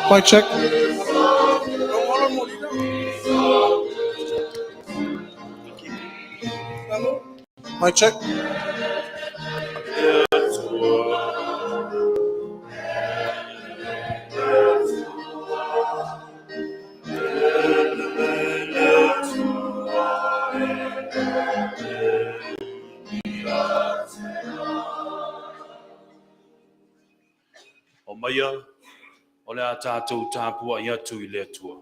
Mic check. Mic check. Aumaia, o le a tatou tapuai atu i le Atua.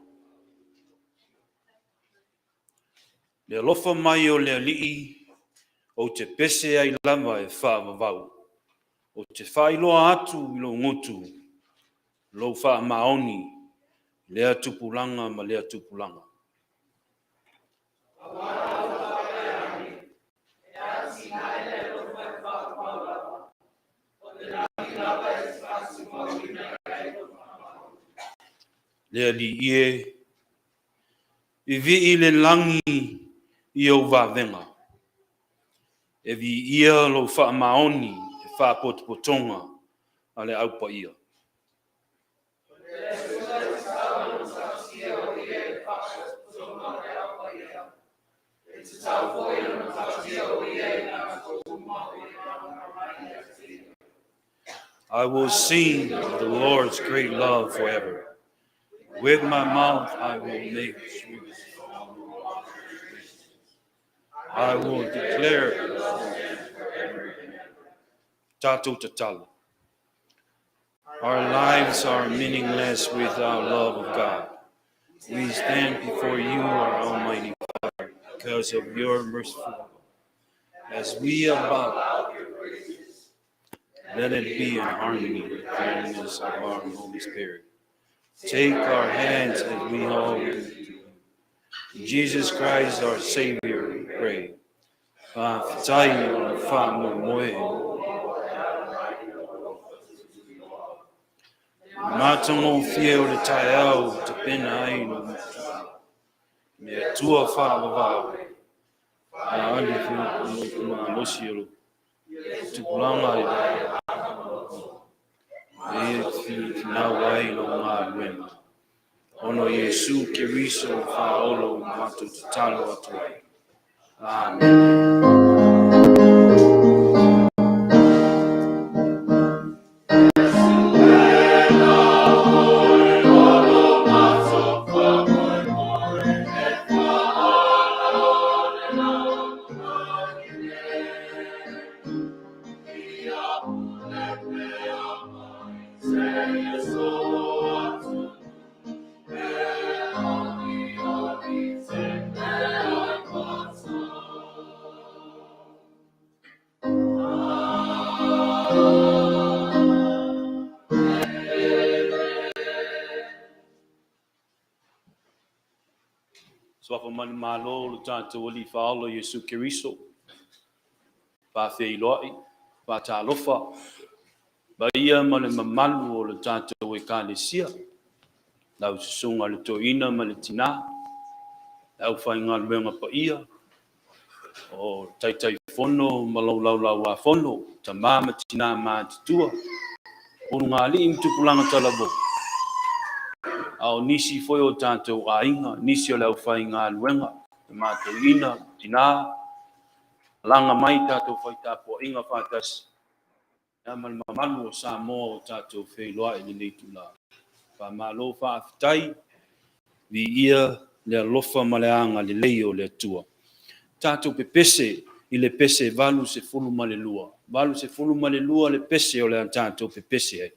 Le alofa mai o le Alii, ou te pese ai lava e faavavau. Ou te faailoa atu i lou gutu, lou faamaoni, lea tupulaga ma lea tupulaga. Le Alii e, vivii le lagi i ou vavega, e viia lou faamaoni e faapotopotoga a le Au Paia. I will sing of the Lord's great love forever. With my mouth I will make I will declare tatou tatalo. Our lives are meaningless without love of God. We stand before you, our Almighty Father, because of your merciful love. As we about, let it be in harmony with the oneness of our Holy Spirit. Take our hands as we all to you. Jesus Christ, our Savior, we pray. Fa'afetai o le faamoemoe. Matagofie o le taeao ua tapena ai lou matua. Me Atua faavavau. Faaali malosi o lo tupulaga i le e finau ai lou galuega. Ona o Iesu Keriso o Faaola ua matou tatalo atu ai. Amene. Suafa manumalo lo tatou Alii Faaola Iesu Keriso, faafeiloai, faatalofa, paia ma le mamalu o le tatou Ekalesia, lau susuga i le Toeaina ma le Tina, le aufaigaluega paia, o Taitaifono ma lau laulauafono, tama ma tina matutua, ulugalii ma tupulaga talavou, a o nisi foi o tatou aiga, nisi o le aufaigaluega, tama toeaina, tina, malaga mai tatou fai tapuaiga faatasi, ma le mamalu o Samoa o tatou feiloai i lenei itula. Faamalo faafetai, viia le alofa ma le agalelei o le Atua. Tatou pepese i le pese 82, 82 le pese o le a tatou pepese ai.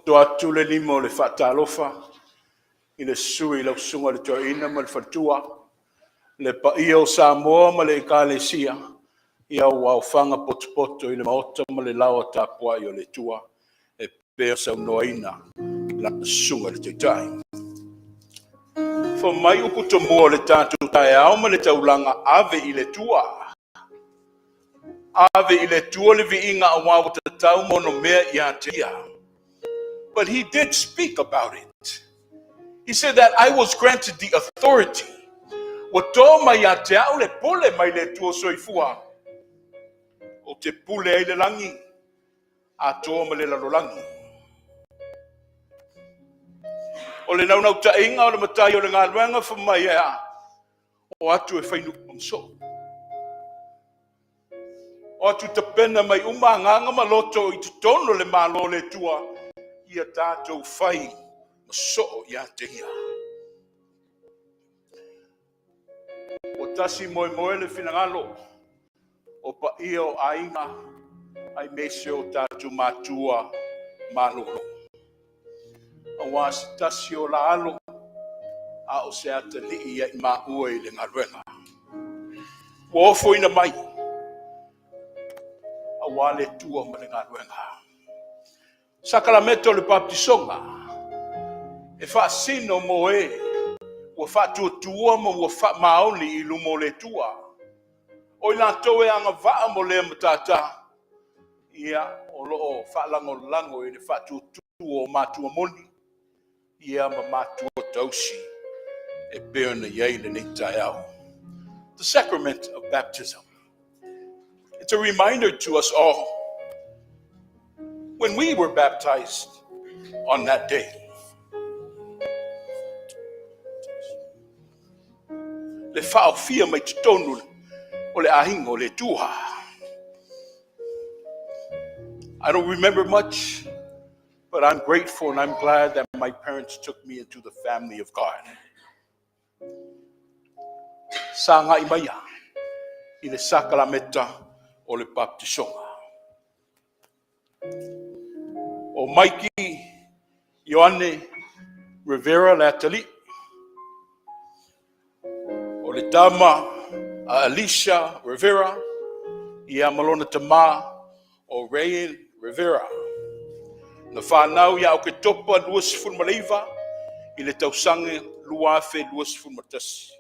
To atu le lima o le faatalofa i le susu i lau susuga i le toeaina ma le faletua, le paia o Samoa ma le Ekalesia, ia ua aofaga potopoto i le maota ma le laoa tapuai o le Atua e pei ona saunoaina la susuga i le Taitai. Fai mai upu tomua o le tatou taeao ma le taulaga ave i le Atua. Ave i le Atua le viiga aua ua tatau ma onomea ia te ia. But he did speak about it. He said that I was granted the authority. Ua tō mai ia te au le pule mai le Atua soifua. O te pule ai le lagi, atoa ma le lalolagi. O le naunautaiga o le matai o le galuega fai mai e a, o atu e fai nuu ma soo. O atu tapena mai uma agaga ma loto i totonu o le Malo o le Atua, ia tatou fai ma soo ia te ia. Ua tasi moemoe le finagalo o paia o aiga aemaise o tatou matua malolo. Aua se tasi o la alo a o se atalii ia i maua i le galuega. Ua ofoina mai aua le Atua ma le galuega. Sakalameta o le baptisoga e faasino mo e ua faatuatua ma ua faamaoni i luma o le Atua. O i latou e agavaa mo lea matata, ia o loo faalagolago i le faatuatua o matua moni, ia ma matua tausi e pei ona i ai lenei taeao. The sacrament of baptism. It's a reminder to us all when we were baptized on that day. Le faaofia mai totonu o le aiga o le Atua. I don't remember much, but I'm grateful and I'm glad that my parents took me into the family of God. Sa agai maia i le sakalameta o le baptisoga. O Maiki Ioane Rivera le atalii. O le tama a Alicia Rivera, ia ma lona tamā o Rayan Rivera. Na whanau ia Oketopa 29 i le tausaga 2021.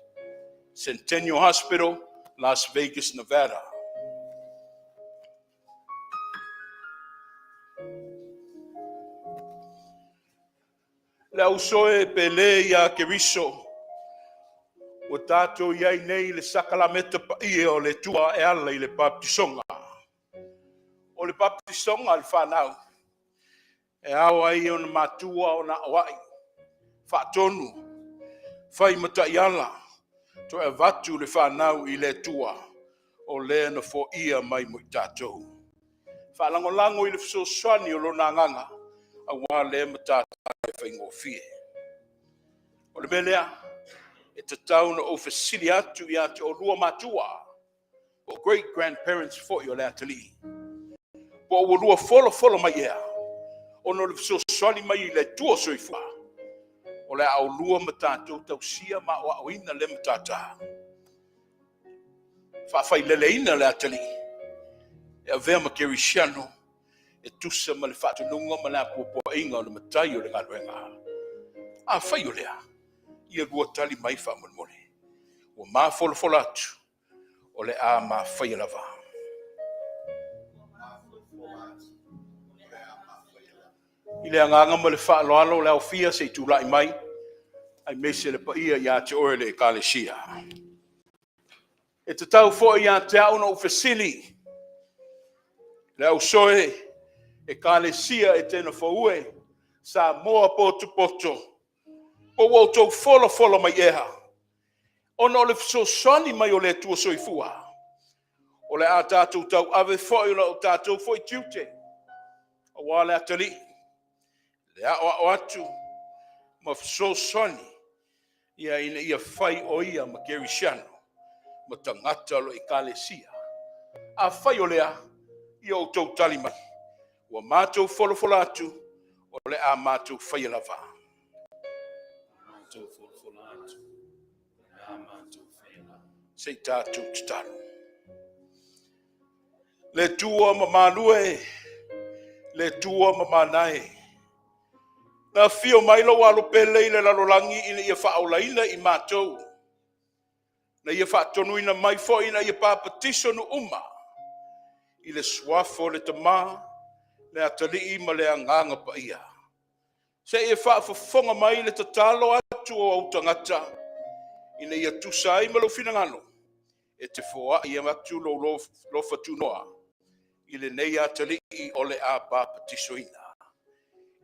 Centennial Hospital, Las Vegas, Nevada. Le auso e pele ia Keriso, ua tatou i ai nei i le sakalameta paia o le Atua e ala i le baptisoga. O le baptisoga a le fanau, e ao ai ona matua ona aoai, faatonu, fai ma taiala, toe avatu le fanau i le Atua, o lea na foia mai mo i tatou. Faalagolago i le fesoasoani o lona agaga, auā lea matata e faigofie. O le mea lea, e tatau ona ou fesili atu ia te oulua matua, o great grandparents foi o le atalii, po ua lua folafola mai ea, ona o le fesoasoani mai i le Atua soifua, o le a oulua ma tatou tausia ma aoaoina lea matata. Faafaileleina le atalii, e avea ma kerisiano, e tusa ma le faatonuga ma le apuapuaiga o le matai o le galuega. Afai o lea, ia lua tali mai faamolemole. Ua mafolafola atu, o le a mafaia lava. I le agaga ma le faaaloalo o le aofia se i tulai mai, aemaise le paia ia te oe le Ekalesia. E tatau foi ia te au ona ou fesili, le auso e, Ekalesia Etena Fou e, Samoa potopoto, po ua outou folafola mai ea, ona o le fesoasoani mai o le Atua soifua, o le a tatou tauave foi o lo tatou foi tiute, aua le atalii, le aoao atu ma fesoasoani ina ia fai o ia ma kerisiano ma tagata o le Ekalesia. Afai o lea, ia outou tali mai, ua matou folafola atu, o le a matou faia lava. Matou folafola atu, o le a matou faia lava. Se i tatou tatalo. Le Atua mamalu e, le Atua mamana e, na afio mai lou alo pele i le lalolagi ina ia faaolaina i matou, na ia faatonuina mai foi ina ia papatiso nuu uma i le suafa o le Tama, le Atalii ma le Agaga Paia. Se i e faafofoga mai le tatalo atu o au tagata, ina ia tusa ai ma lou finagalo, e te foai atu lou lofa tunoa i lenei atalii o le a papatisoina,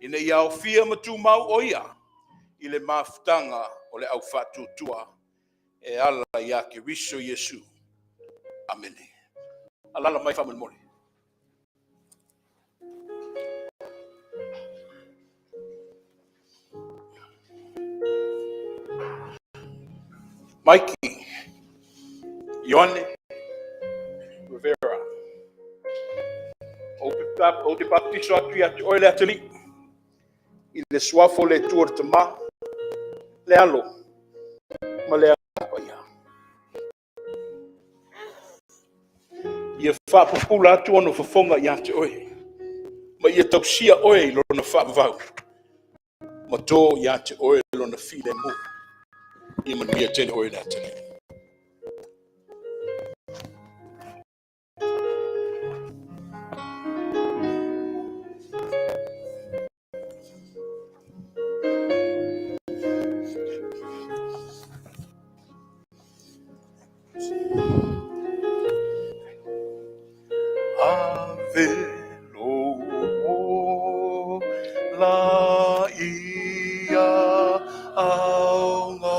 ina ia aofia ma tumau o ia i le mafutaga o le aufaatuatua e ala ia Keriso Iesu. Amene. Alala mai faamolemole. Mikey Ioane Rivera. Ou te baptiso atu ia te oe le atalii, i le suafa o le Atua le Tama, le Alo, ma le Agaga Paia. Ia faapupula atu ona fofoga ia te oe, ma ia tausia oe i lona faavavau, ma to ia te oe lona filemu. Ia manuia tele oe le atalii. Ave lou ola ia auga.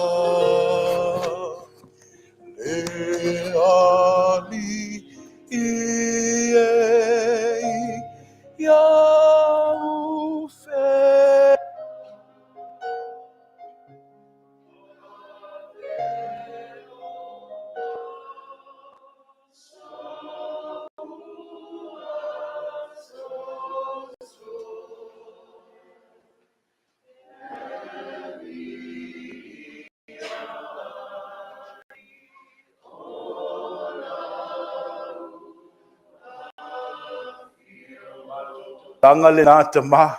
Tulaga lena Tama,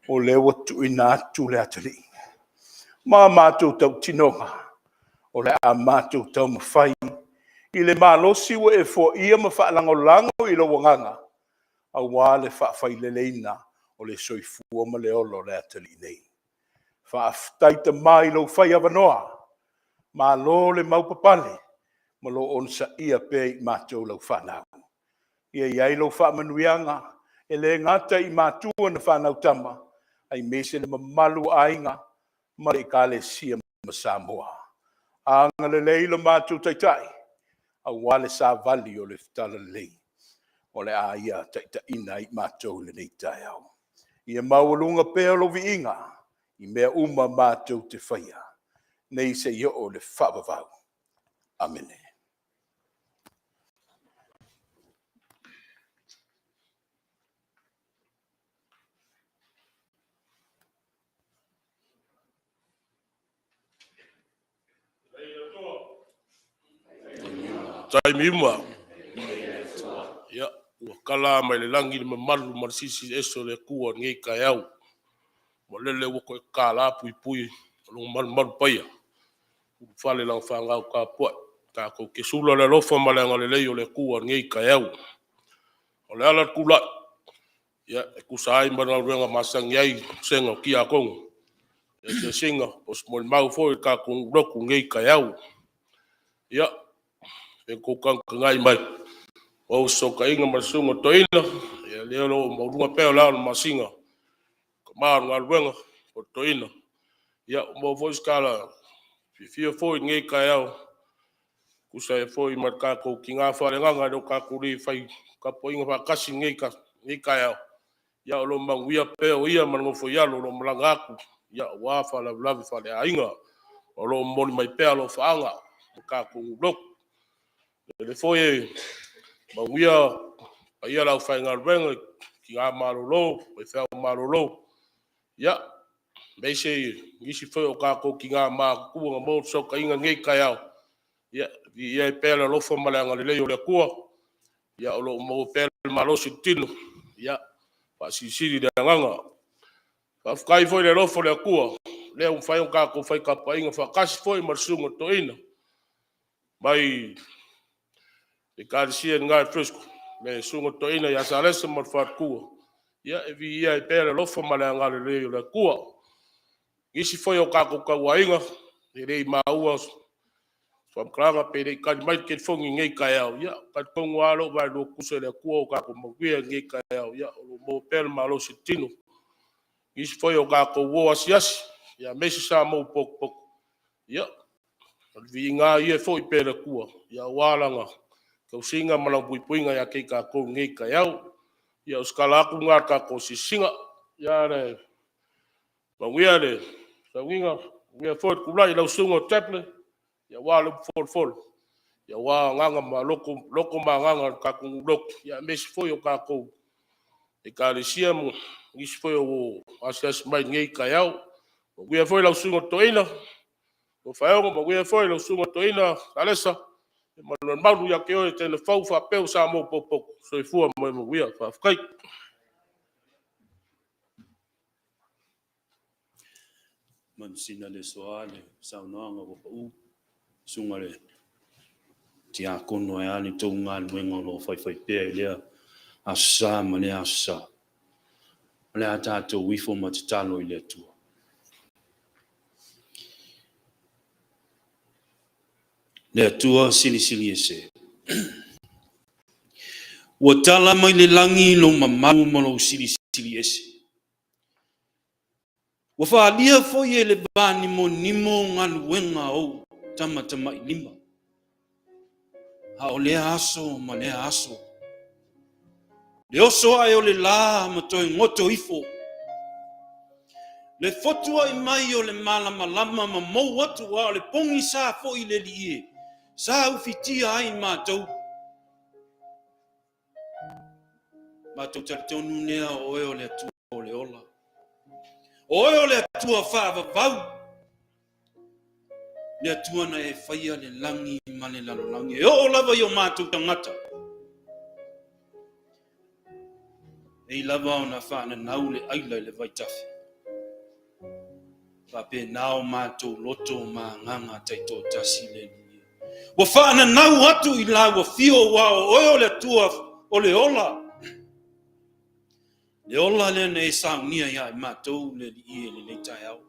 o lea ua tuuina atu le atalii. Ma matou tautinoga, o le a matou taumafai i le malosi ua e foaia ma faalagolago i lou agaga, aua le faafaileleina o le soifua ma le ola o le atalii nei. Faafetai Tama i lou fai avanoa, malo le maupapale ma lou onosaia pea i matou lau fanau. Ia i ai lau faamanuiaga, e le gata i matua na fanau tama, aemaise le mamalu o aiga ma le Ekalesia ma Samoa. Agalelei lo matou Taitai aua le savali o le Talalelei o le a ia taitaiina ai matou i lenei taeao. Ia maualuga pea lou viiga i mea uma matou te faia, nei seia oo i le faavavau. Amene. Taimi uma. Ia, ua tala mai le lagi le mamalu ma le silisili ese o le Atua i lenei taeao. Ua lele ua toe tatala puipui o lona malumalu paia, ulufale lana fanau tapuai. Tatou te sula le alofa ma le agalelei o le Atua i lenei taeao. O le ala o le tulai, ia, e tusa ai ma le galuega masani ai le vasega o Tiakono, i asiasiga po o se molimau foi a le tatou nuu lotu i lenei taeao. Ia, pei ona outou tagatagai mai, maua se fesootaiga ma le Susuga i le Toeaina, ia lea o lo o maualuga pea le ao o le masina, le tama o le galuega po o le Toeaina. Ia, ua maua foi se tala fiafia foi i lenei taeao e tusa ai foi ma le tatou tina faaleagaga e le o tatou le fai tapuaiga faatasi i lenei taeao. Ia o lo o manuia pea o ia ma le nofo i alo o lo o malaga atu aua faalavelave faaleaiga. O lo o momoli mai pea alofaaga mo le tatou nuu lotu. O lea foi e manuia le paia o le aufaigaluega i tina malolo, faifeau malolo, aemaise nisi foi o tatou tina matutua na maua le fesootaiga i lenei taeao. Ia viia ai pea le alofa ma le agalelei o le Atua o lo o maua pea le malosi i le tino, e faasilisili le agaga. Faafetai foi i le alofa o le Atua lea ua mafai ona tatou fai tapuaiga faatasi foi ma le Susuga i le Toeaina mai le Ekalesia i ina i Frisco, le Susuga i le Toeaina ia Salesa ma le faletua. Ia e viia ai pea le alofa ma le agalelei o le Atua. O nisi foi o tatou tauaiga e le i maua se faamatalaga pe le i tali mai le telefoni i lenei taeao, ia e talitonu lava lou vaelua tusa i le Atua ua tatou manuia i lenei taeao, o lo o maua pea le malosi i le tino. Nisi foi o tatou uo asiasi aemaise Samoa ua potopoto, ia, o le viiga lava ia e foi pea i le Atua aua Lana tausiga ma Lana puipuiga ia te i tatou i lenei taeao. Ia o se tala atu lena a le tatou asiasiga. Ia manuia le sauniga, manuia foi le tulai i lau Susuga Chaplin aua le upu folafola aua agaga ma loto ma agaga o le tatou nuu lotu, aemaise foi o tatou Ekalesia ma nisi foi o asiasi mai i lenei taeao. Manuia foi lau Susuga i le Toeaina Tofaeono, manuia foi lau Susuga i le Toeaina Salesa ma le mamalu ia te oe Tenafau faapea Samoa ua potopoto. Soifua ma ia manuia. Faafetai. Manusina le aso a le saunoaga ua pau, susuga i le Tiakono, ae a le tou galuega o lo o faifaipea i lea Aso Sa ma lea Aso Sa. O le a tatou ifo ma tatalo i le Atua. Le Atua Silisili Ese. Ua tala mai le lagi lou mamalu ma lou silisili ese. Ua faaalia foi e le va nimonimo galuega a ou tamatamailima. A o lea aso ma lea aso, le oso ae o le la ma toe goto ifo, le fotuai mai o le malamalama ma mou atu a o le pogisa foi le Alii e, sa ufitia ai matou. Matou talitonu lea o oe o le Atua o le ola. O oe o le Atua faavavau. Le Atua na e faia le lagi ma le lalolagi. E oo lava i o matou tagata. Ei lava ona faananau le aila i le vaitafe. Faapena o matou loto ma agaga taitoatasi le Alii. Ua faananau atu i lau afio aua o oe o le Atua o le ola. Le ola lea na e saunia ia i matou le Alii e lenei taeao.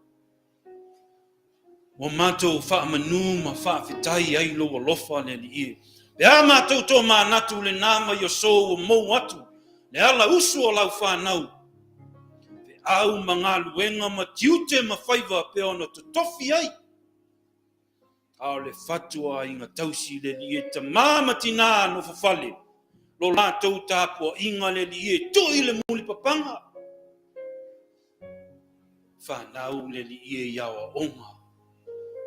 Ua matou faamanu ma faafetai ai lou alofa le Alii e. Pe a matou tomanatu lena mai aso ua mou atu le ala usu o lau fanau, feau ma galuega ma tiute ma faiva pei ona totofi ai. A o le fatu o aiga tausi le Alii e, tama ma tina nofofale, lo latou tapuaiga le Alii e, tui le mulipapaga. Fanau le Alii e i aoaoga,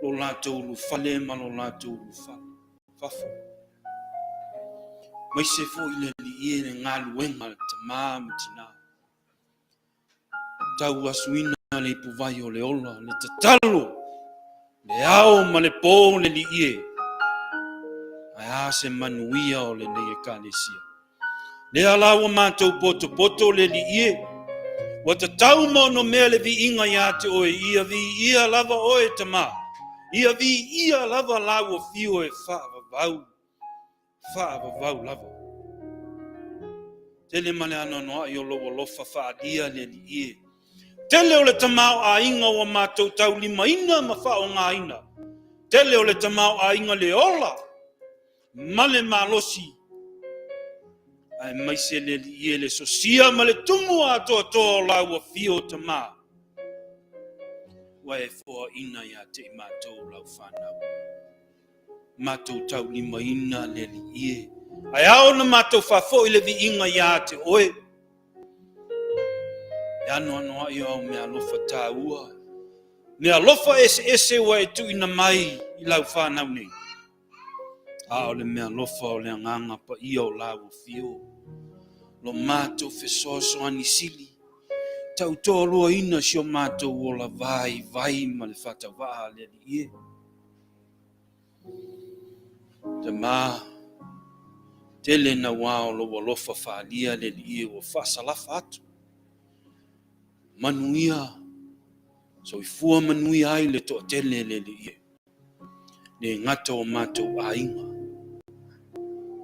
lo latou ulufale ma lo latou ulufale fafo. Maise foi le Alii e le galuega a le tama ma tina. Tauasuina le ipuvai o le ola, le tatalo, le ao ma le po le Alii e. Ae a se manuia o lenei Ekalesia. Lea la ua matou potopoto le Alii e, ua tatau ma onomea le viiga ia te oe, ia viia lava oe Tama, ia viia lava lau afio e faavavau, faavavau lava. Tele ma le anoanoai o lou alofa faaalia le Alii e. Tele o le tamaoaiga ua matou taulimaina ma faaaogaina. Tele o le tamaoaiga le ola ma le malosi, aemaise le Alii e le sosia ma le tumu atoatoa o lau afio Tama, ua e foaina ia te i matou lau fanau. Matou taulimaina le Alii e, ae ao ona matou faafoi le viiga ia te oe. E anoanoai o au meaalofa taua, meaalofa eseese ua e tuuina mai i lau fanau nei. A o le meaalofa o le Agaga Paia o lau afio, lo matou fesoasoani sili, tautoaluaina si o matou ola vaivai ma le faatauvaa a le Alii e. Tama, tele naua o lou alofa faaalia le Alii e ua faasalafa atu. Manuia, soifua manuia ai le toatele le Alii e. Le gata o matou aiga,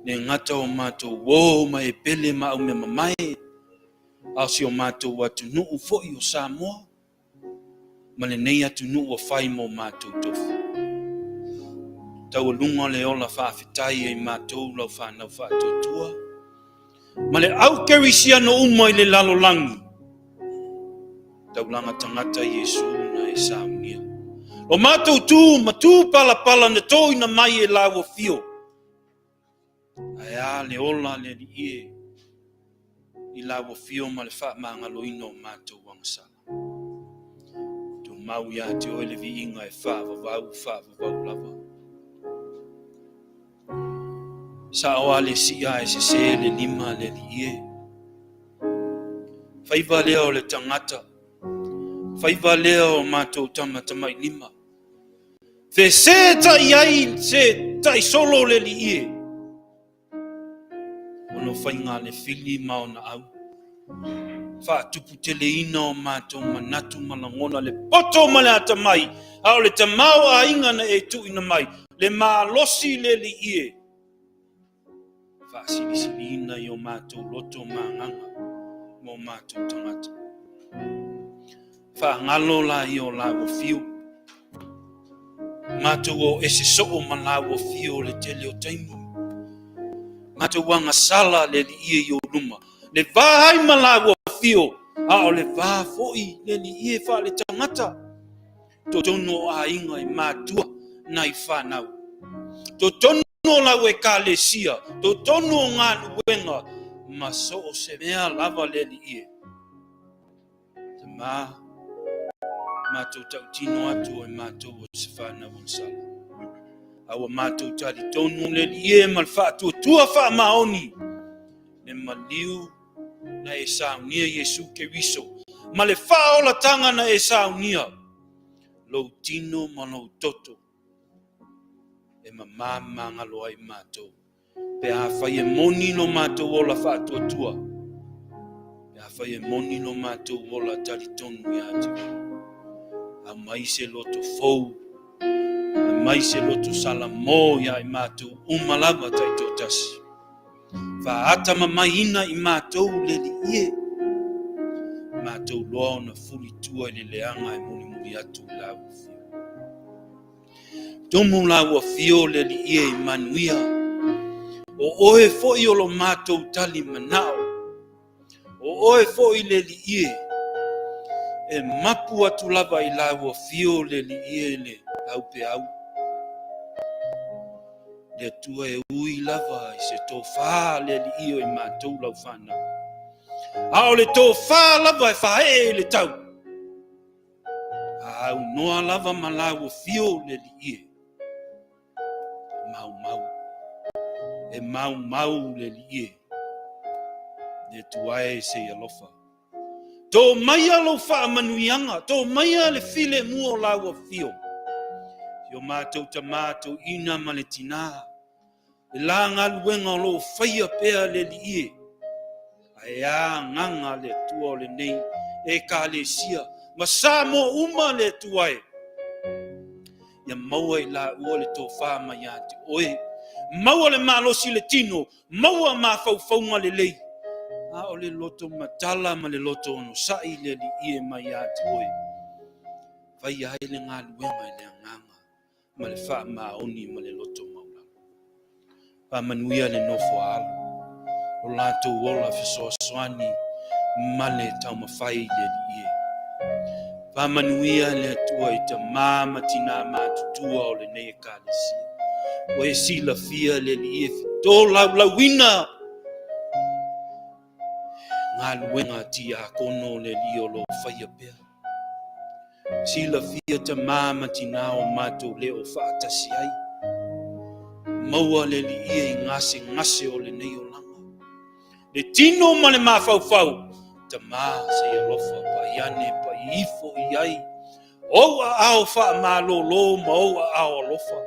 le gata o matou uo ma e pele ma aumeamamae, a o si o matou atunuu foi o Samoa, ma lenei atunuu ua fai mo matou tofi. Taualuga le ola faafetai ai matou lau fanau faatuatua, ma le au kerisiano uma i le lalolagi, taulaga tagata Iesu na e saunia. Lo matou tu ma tu palapala na toina mai e lau afio, ae a le ola le Alii e i lau afio ma le faamagaloina o matou agasala. Tumau ia te oe le viiga e faavavau, faavavau lava. Sao a le sia e sese le lima le Alii e. Faiva lea o le tagata, faiva lea o matou tama tamailima. Fese tai ai se tai solo le Alii e. Ona faiga le fili ma ona au. Faatuputeleina o matou manatu ma lagona le poto ma le atamai, a o le tamaoaiga na e tuuina mai, le malosi le Alii e, faasilisiliina i o matou loto ma agaga ma o matou tagata. Faagalo laia o lāua fiu. Matou o ese soo ma lāua fiu o le tele o taimi. Matou agasala le Alii e i ou luma. Le va ai ma lāua fiu, a o le va foi le Alii e faale-tagata. Totonu o aiga e matua nai fanau. Totonu o lau Ekalesia, totonu o galuega ma so o se mea lava le Alii e. Tama, matou tautino atu o matou o se fanau agasala. A ua matou talitonu le Alii e ma le faatuatua faamaoni, le maliu na e saunia Iesu Keriso ma le faaolatanga na e saunia, lou tino ma lou toto e mamā magalo ai matou. Pe afai e moni lo matou ola faatuatua, Pe afai e moni lo matou ola talitonu ia te oe, aumai se loto fou, aumai se loto salamo ia i matou uma lava taitoatasi. Faatamamaiina i matou le Alii e, matou loa ona fulitua i le leaga e mulimuli atu i lau afio. Tumu lau afio le Alii e i manuia, o oe foi o lo matou tali manao. O oe foi le Alii e, e mapu atu lava i lau afio le Alii e le aupeau. Le Atua e ui lava i se tofa le Alii o i matou lau fanau. A o le tofa lava e faaee i le tau. A aunoa lava ma lau afio le Alii e. Maumau. E maumau le Alii e. Le Atua e se i alofa. Tō maia lou faamanuiaga, tō maia le filemu o lau afio. Si o matou tamā toeaina ma le tinā, le la galuega o lo o faia pea le Alii e. Ae a agaga le Atua o lenei Ekalesia ma Samoa uma le Atua e. Ia maua i laua le tofa mai ia te oe. Maua le malosi i le tino, maua mafaufauga lelei, a o le loto matala ma le loto onosai le Alii e mai ia te oe. Faia ai le galuega i le agaga ma le faamaoni ma le loto maualalo. Faamanuia le nofo a alo, o latou ola fesoasoani ma le taumafai i le Alii e. Faamanuia le Atua i tamā ma tinā matutua o lenei Ekalesia. Ua e silafia le Alii e fetolaulauina galuega tiakono le Alii o lo o faia pea. Silafia tamā ma tinā o matou le o faatasi ai. Maua le Alii e i gasegase o lenei olaga. Le tino ma le mafaufau, tamā se i alofa pai ane pai ifo i ai ou aao faamalōlō ma ou aao alofa.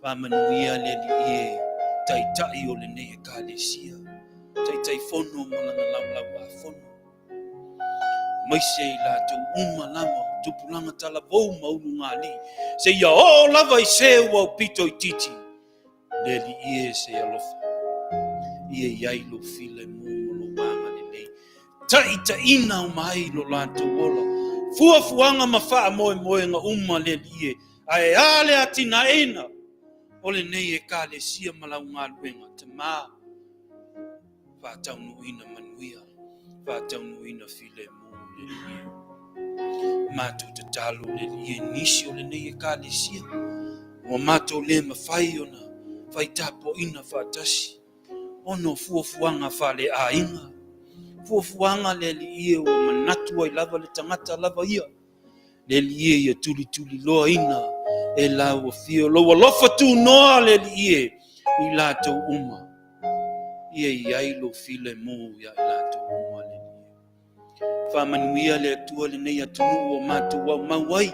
Faamanuia le Alii e Taitai o lenei Ekalesia, Taitaifono ma lana Laulau-a-Fono, aemaise i latou uma lava o tupulaga talavou ma ulugalii, seia oo lava i se ua aupito itiiti. Le Alii e se alofa, ia i ai lou filemu ma lou agalelei, taitaiina uma ai lo latou ola, fuafuaga ma faamoemoega uma le Alii e, ae a le atinaeina o lenei Ekalesia ma lau galuega, Tamā, faataunuuina manuia, faataunuuina filemu le Alii e. Matou tatalo le Alii e nisi o lenei Ekalesia, ua matou le mafai ona fai tapuaiga faatasi, ona o fuafuaga faaleaiga, fuafuaga le Alii e ua manatu ai lava le tagata lava ia, Le Alii e ia tulituliloaina e lau afio lou alofa tunoa le Alii e i latou uma. Ia i ai lou filemu ia i latou uma le Alii e. Faamanuia le Atua lenei atunuu o matou aumau ai.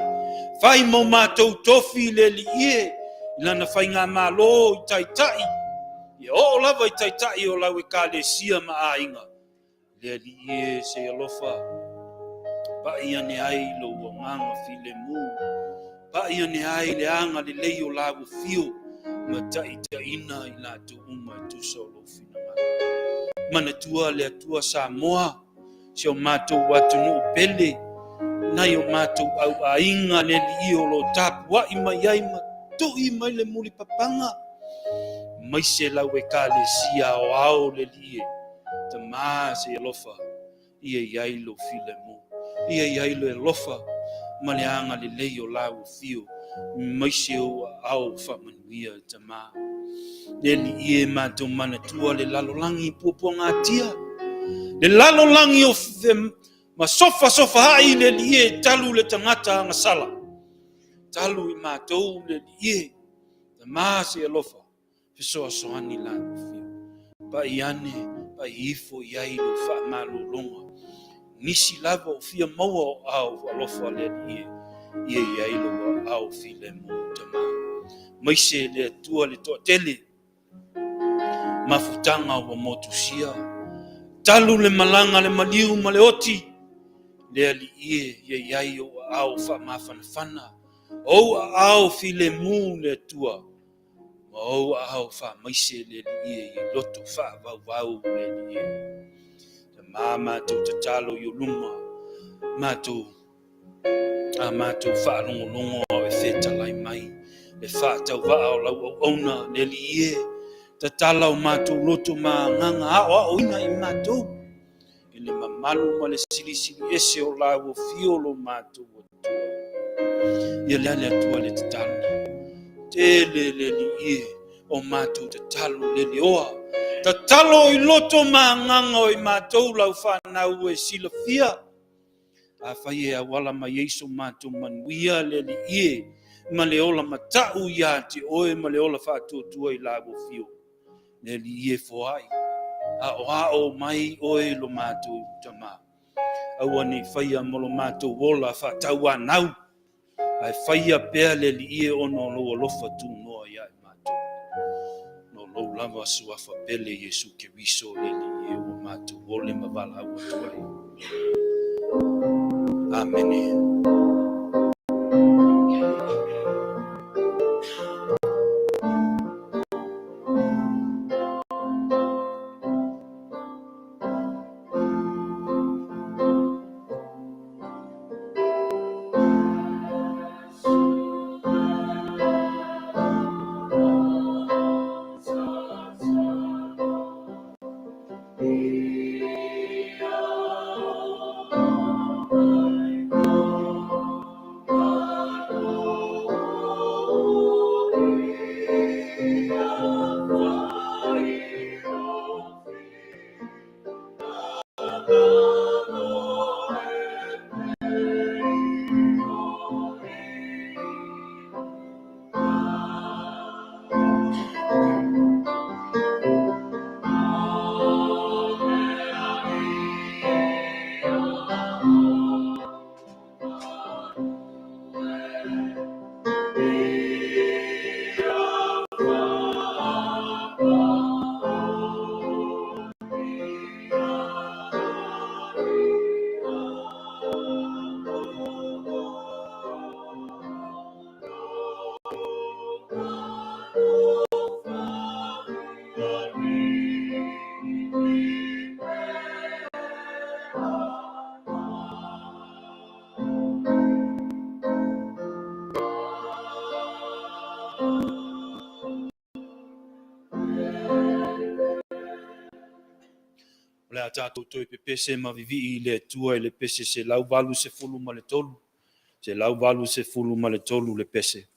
Fai mo matou tofi le Alii e i lana faigamalo i taitai, ia oo lava i taitai o lau Ekalesia ma aiga. Le Alii e, se i alofa, pai ane ai lou agaga filemu, pai ane ai le agalelei o lau afio ma taitaiina i latou uma e tusa o lou finagalo. Manatua le Atua Samoa, si o matou atunuu pele, nai o matou auaiga le Alii o lo o tapuai mai ai ma tui mai le mulipapaga, maise lau Ekalesia aoao le Alii e. Tamā se i alofa, ia i ai lou filemu, ia i ai le alofa ma le agalelei o lau afio, maise ou aao faamanuia, Tamā. Le Alii e matou manatua le lalolagi i puapuagatia, le lalolagi o ma sofasofaai le Alii e talu le tagata agasala, talu i matou le Alii e, Tamā se i alofa, fesoasoani la afio. Pai ane, pai ifo i ai lou faamalologa. Nisi lava o fia maua o ao alofa le Alii e, ia i ai lou aao filemu Tamā. Maise le Atua le toatele, mafutaga ua motusia, Talu le malaga a le maliu ma le oti, le Alii e, ia i ai ou aao faamafanafana, ou aao filemu le Atua, ma ou aao faamaise le Alii e, i loto faavauvau le Alii e. Tama, matou tatalo i ou luma, matou a matou faalogologo a o e fetalai mai le faatauvaa o lau auauna le Alii e, tatala o matou loto ma agaga aoaoina i matou i le mamalu ma le silisili ese o lau afio lo matou Atua. Ia lea le Atua le tatalo tele le Alii e, o matou tatalo le leoa tatalo i loto ma agaga o i matou lau fanau e silafia. Afai e auala mai ai so matou manuia le Alii e, ma le ola matau ia te oe ma le ola faatuatua i lau afio, le Alii e, foai, aoao mai oe lo matou Tama. Aua ne i faia mo lo matou ola faatauanau, ae faia pea le Alii e ona o lou alofa tunoa ia i matou. No lou lava suafa pele Iesu Keriso le Alii e ua matou ole ma valaau atu ai. Amene. O le a tatou toe pepese ma vivii i le Atua i le pese 183, 183 le pese.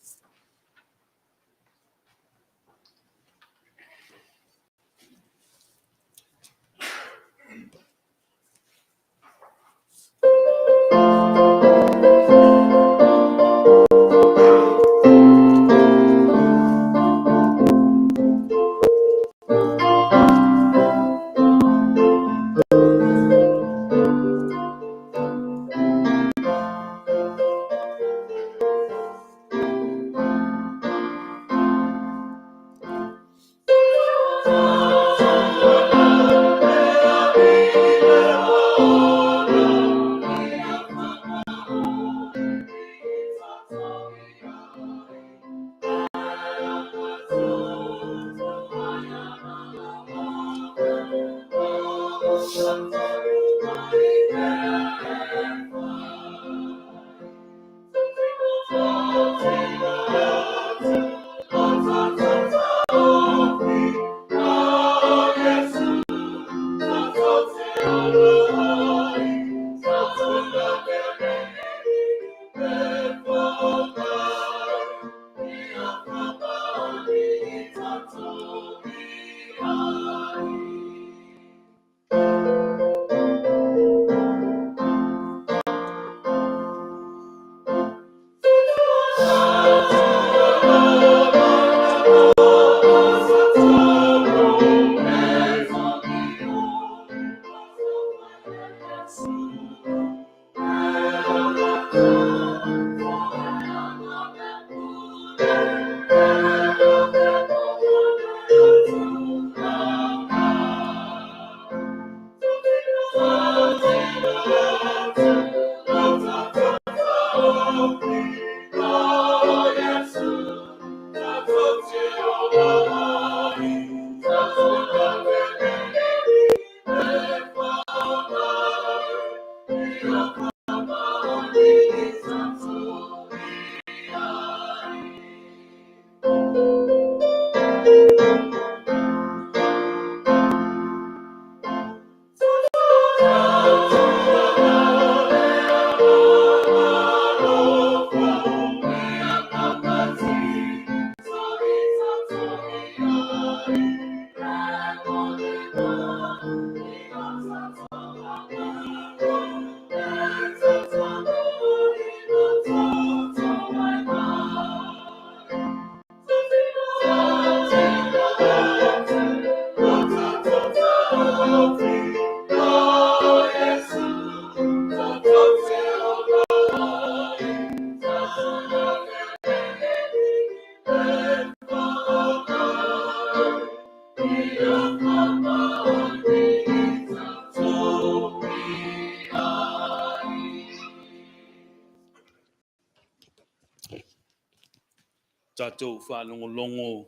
Tatou faalogologo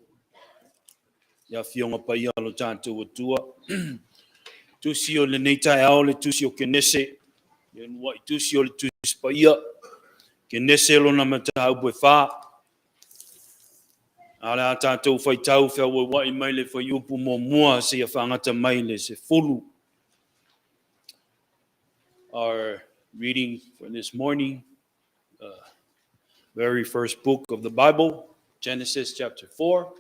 i Afioga Paia a lo tatou Atua. Tusi o lenei taeao le tusi o Kenese, le uluai tusi o le Tusi Paia, Kenese lona mataupu e 4. A o le a tatou faitau feauauai mai le fuaiupu 1 seia faagata mai le 10. Our reading for this morning, the very first book of the Bible, Genesis chapter 4.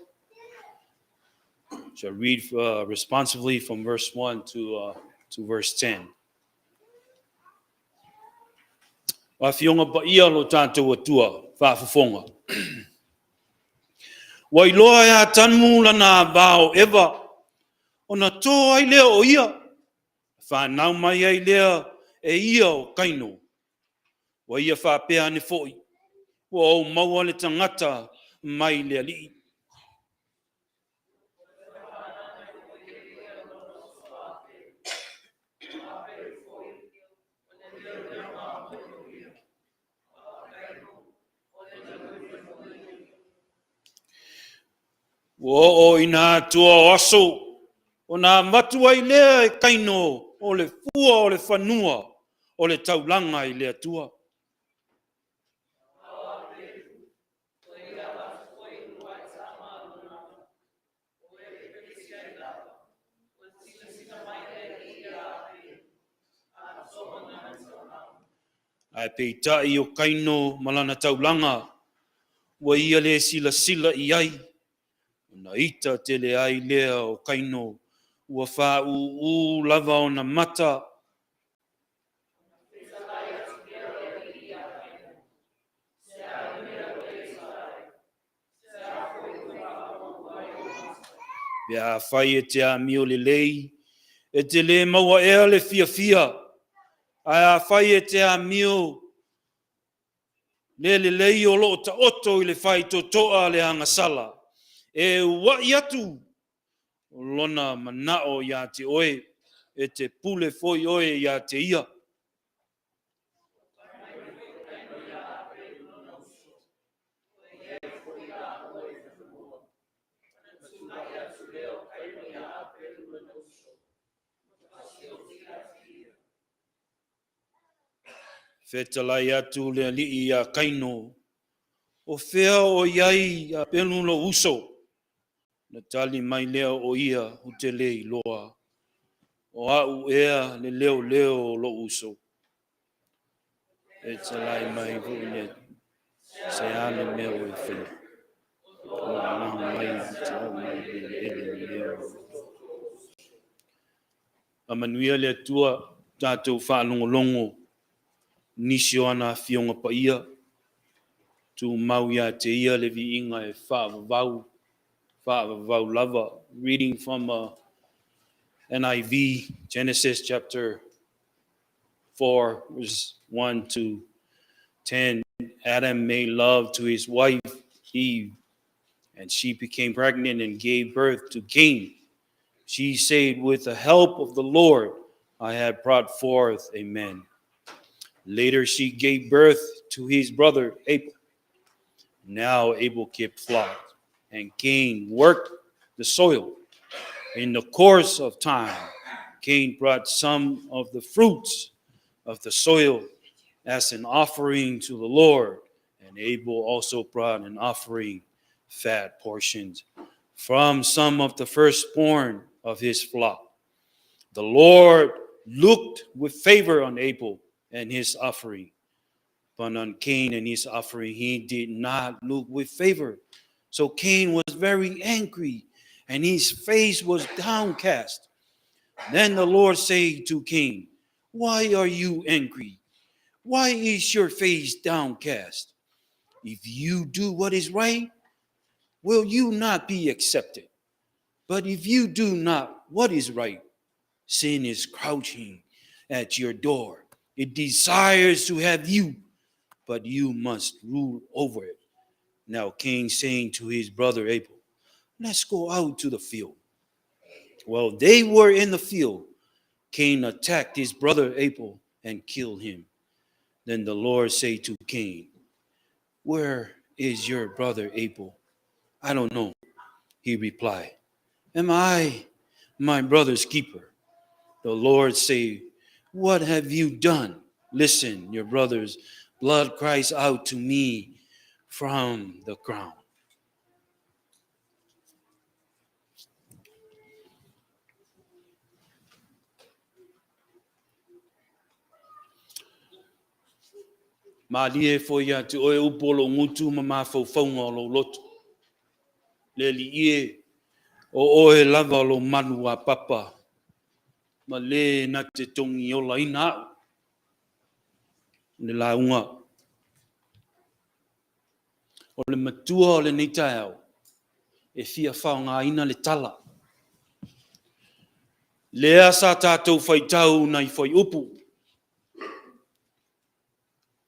Shall read responsively from verse 1 to verse 10. O Afioga Paia lo tatou Atua, faafofoga. Ua iloa e Atamu lana ava o Eva, ona to ai lea o ia, whanau mai ai lea e ia o Kaino. Ua ia faapea ane foi, ua ou maua le tagata mai le Alii. Ua oo ina atua o aso, ona avatu ai lea e Kaino o le fua o le fanua o le taulaga i le Atua. Ae peitai o Kaino ma lana taulaga, ua ia le silasila i ai, ona ita tele ai lea o Kaino, ua fāūū lava ona mata. Pe afai e te amio lelei, e te le maua ea le fiafia, ae afai e te amio le lelei o loo taoto i le faitotoa le agasala, e ua'i atu lona manao ia te oe, e te pule foi oe ia te ia. Fetalai atu le Alii ia Kaino, o fea o i ai Apelu lou uso? Na tali mai lea o ia, ou te le iloa. O au ea le leoleo o lou uso. Fetalai mai foi le se a le mea ua e faia. O lou mahu mai te au mai le eleele le leo. Faamanuia le Atua tatou faalogologo nisi o ana Afioga Paia, tumau ia te ia le viiga e faavavau, faavavau lava. Reading from NIV, Genesis chapter 4, verse 1 to 10. Adam made love to his wife, Eve, and she became pregnant and gave birth to Cain. She said, "With the help of the Lord, I have brought forth a man." Later, she gave birth to his brother Abel. Now Abel kept flock. And Cain worked the soil. In the course of time, Cain brought some of the fruits of the soil as an offering to the Lord. And Abel also brought an offering, fat portions, from some of the firstborn of his flock. The Lord looked with favor on Abel and his offering, but on Cain and his offering he did not look with favor. So Cain was very angry, and his face was downcast. Then the Lord said to Cain, Why are you angry? Why is your face downcast? If you do what is right, will you not be accepted? But if you do not what is right, sin is crouching at your door. It desires to have you, but you must rule over it. Now Cain saying to his brother Abel, Let's go out to the field. While they were in the field, Cain attacked his brother Abel and killed him. Then the Lord said to Cain, Where is your brother Abel? I don't know, he replied. Am I my brother's keeper? The Lord said, What have you done? Listen, your brother's blood cries out to me from the ground. Malie foi ia te oe upu o lou gutu ma mafaufauga o lou loto. Le Alii e, o oe lava o lou malu a papa, ma le na te togiolaina au. Le lauga o le matua o lenei taeao e fia faogaina le tala. Lea sa tatou faitau nai fuaiupu.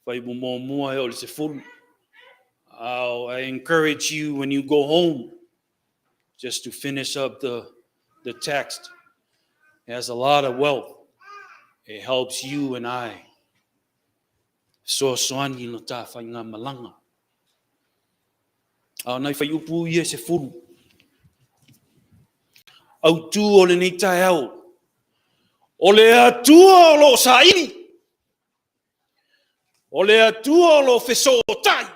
Fuaiupu muamua e oo i le 10. I encourage you when you go home just to finish up the text. It has a lot of wealth. It helps you and I. Fesoasoani lo ta faigamalaga. A o nai fuaiupu ia e 10. Autu o lenei taeao, o le Atua o lo o saili, o le Atua o lo o fesootai,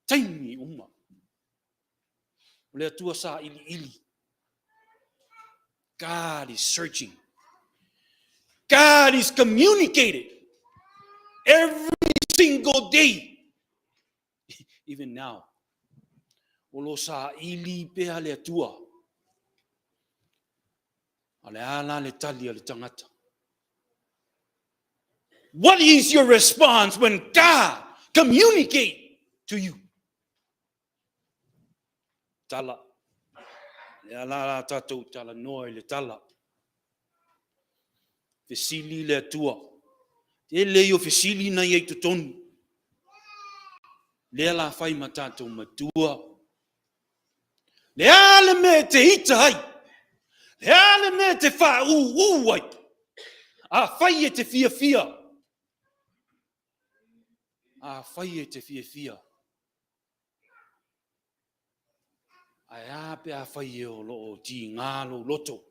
taimi uma. O le Atua sailiili. God is searching. God is communicated every single day. Even now. O lo o saili pea le Atua. A o le a la le tali a le tagata? What is your response when God communicate to you? Tala. Le a la la tatou talanoa i le tala. Fesili le Atua. Tele ia o fesili na i ai totonu. Lea la fai ma tatou matua. Le a le mea e te ita ai? Le a le mea e te whāūū ai? Afai e te fiafia. Afai e te fiafia. Ae a pe afai e o lo o tigā lou loto?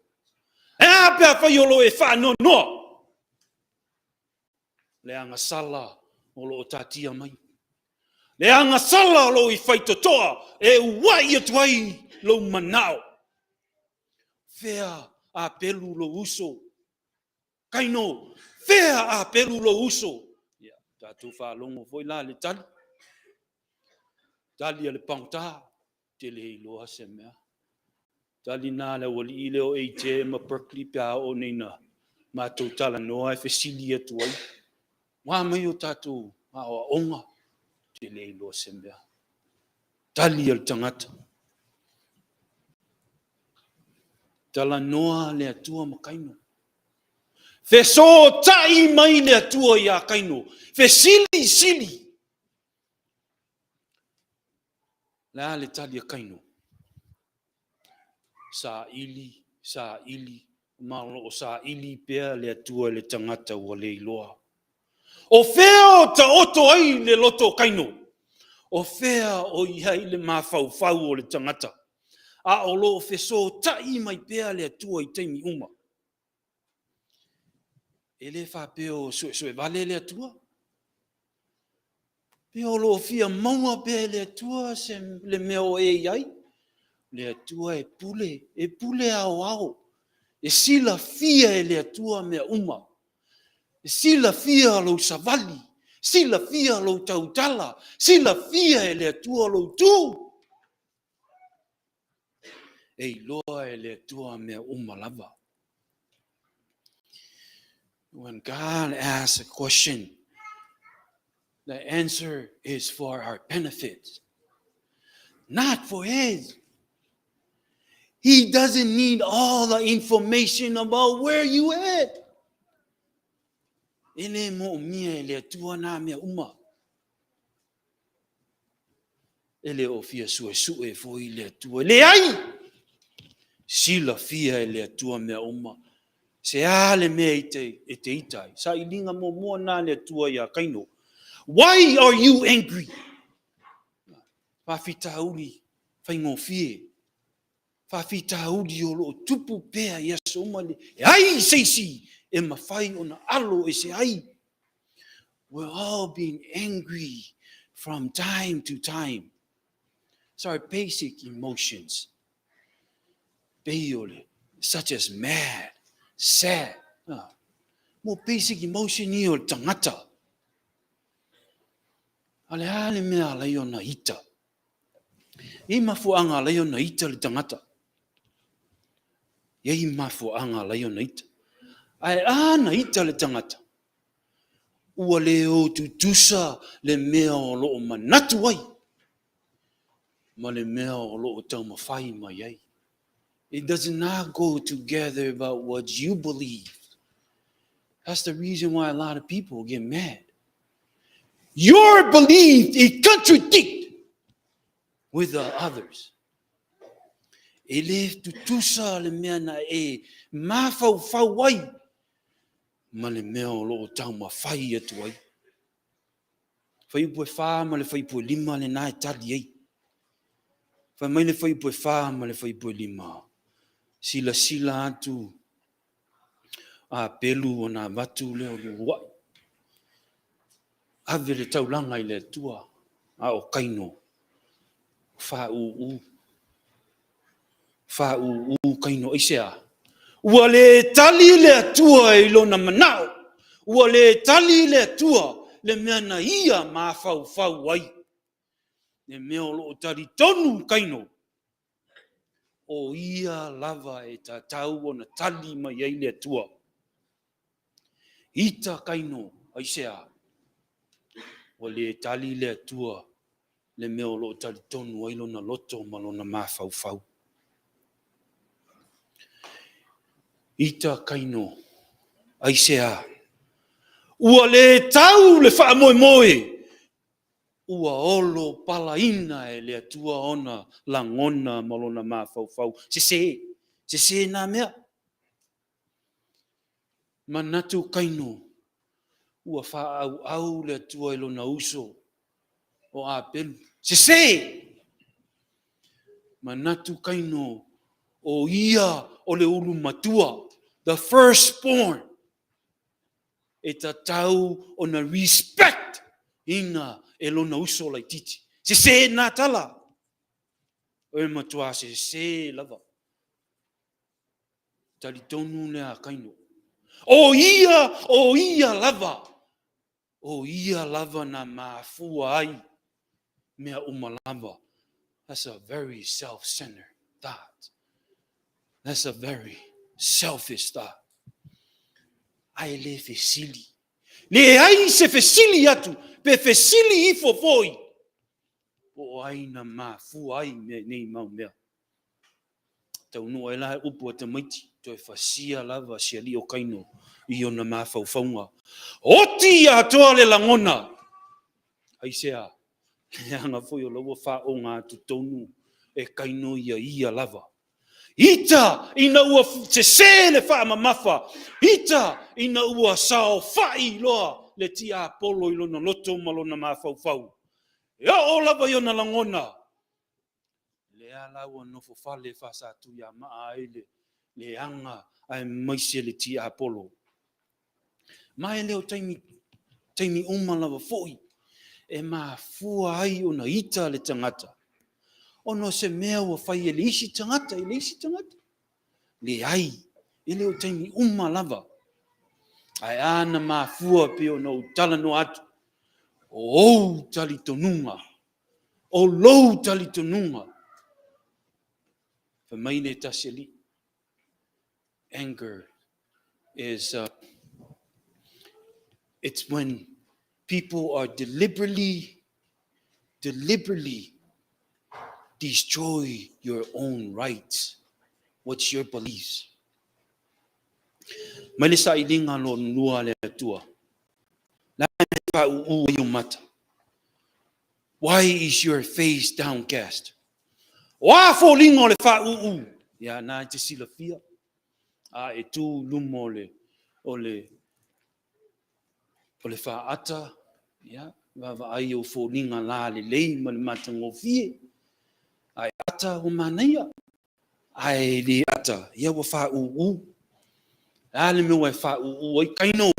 Ae a pe afai o lo o e faanoanoa? Le agasala o lo o tatia mai. Le agasala o lo o i faitotoa e ua'i atu ai lou manao. Fea a pelu lou uso? Kaino, fea a pelu lou uso? Ia, tatou faalogo foi la i le tali. Tali a le pagota, te le iloa se mea. Tali na le aualii lea o AJ ma Berkeley pe a oo nei na matou talanoa e fesili atu ai. Ua mai o tatou aoaoga, te le iloa se mea. Tali a le tagata. Talanoa le Atua ma Kaino. Fesootai mai le Atua iā Kaino. Fesilisili. Le a le tali a Kaino? Saili, saili, ma o lo o saili pea le Atua i le tagata ua le iloa. O fea o taoto ai le loto o Kaino? O fea o i ai le mafaufau o le tagata, a o lo o fesootai mai pea le Atua i taimi uma? E le faapea o suesue vale le Atua? Pe o lo o fia maua pea e le Atua se, le mea o e i ai? Le Atua e pule, e pule aoao, e silafia e le Atua mea uma. E silafia lou savali, silafia lou tautala, silafia e le Atua lou tu. E iloa e le Atua mea uma lava. When God asks a question, the answer is for our benefit, not for his. He doesn't need all the information about where you at. E le moomia e le Atua nā mea uma. E le o fia suesue foi le Atua. Leai! Silafia e le Atua mea uma. Se a le mea e te, e te ita ai. Sailiga muamua na le Atua iā Kaino. Why are you angry? Faafitauli faigofie. Faafitauli o lo o tupu pea i aso uma. Leai se isi e mafai ona alo ese ai. We're all being angry from time to time. It's our basic emotions. Pei o le, such as mad, sad. Ah. Mo basic emotion ia o le tagata. A le a le mea alai ona ita? I mafuaaga alai ona ita le tagata. E i mafuaaga alai ona ita. Ae a na ita le tagata, ua le o tutusa le mea o lo o manatu ai ma le mea o lo o taumafai mai ai. It does not go together about what you believe. That's the reason why a lot of people get mad. Your belief is contradict with the others. E le tutusa le mea na e mafaufau ai ma le mea o lo o taumafai atu ai. Fuaiupu e 4 ma le fuaiupu e 5 lena e tali ai. Fai mai le fuaiupu e 4 ma le fuaiupu e 5, silasila atu a Pelu ona avatu lea o le uluai. Ave le taulaga i le Atua, a o Kaino, faauu. Faauu Kaino, aisea? Ua le tali le Atua i lona manao. Ua le tali le Atua le mea na ia mafaufau ai. Le mea o lo o talitonu Kaino, o ia lava e tatau ona tali mai ai le Atua. Ita Kaino, aisea? Ua le tali le Atua le mea o lo o talitonu ai lona loto ma lona mafaufau. Ita Kaino, aisea? Ua le tau le faamoemoe, ua olo palaina e le Atua ona lagona ma lona mafaufau. Sese, sese na mea. Manatu Kaino, ua faaauau le Atua i lona uso o Apelu. Sese! Manatu Kaino, o ia o le ulu matua, the firstborn, e tatau ona respect ina e lona uso laitiiti. Sese na tala! E matua sese lava. Talitonu le a Kaino. O ia, o ia lava. O ia lava na mafua ai mea uma lava. That's a very self-centered thought. That's a very selfish thought. Ae le fesili. Leai se fesili atu, pe fesili ifo foi. Po o ai na mafua ai mea nei mau mea. Taunuu ai la e upu a tamaiti, toe fasia lava si alii o Kaino i ona mafaufauga. Oti atoa le lagona! Aisea? Leaga foi o la ua faaoga atu tonu e Kaino ia ia lava. Ita ina ua sese le faamamafa, ita ina ua saofai loa le tiapolo i lona loto ma lona mafaufau. E oo lava i ona lagona, lea la ua nofofale faasatuiamaa ai le leaga aemaise le tiapolo. Ma e le o taimi, taimi uma lava foi e mafua ai ona ita le tagata, ona o se mea ua fai e le isi tagata i le isi tagata. Leai, e le o taimi uma lava. Ae a na mafua pei ona ou talanoa atu, o ou talitonuga, o lou talitonuga. Fai mai le tasi alii, anger is it's when people are deliberately, deliberately destroy your own rights. What's your beliefs? Mai le sailiga lona lua a le Atua. Le a le mea e faauu ai ou mata? Why is your face downcast? O a foliga o le faauu? Ia, na e te silafia. A e tu i luma o le, o le, o le faata, ia, vaavaai ou foliga lalelei ma le matagofie. A e ata ua manaia, ae le ata, ia ua faauu. O le a le mea ua e faauu ai? Kaino,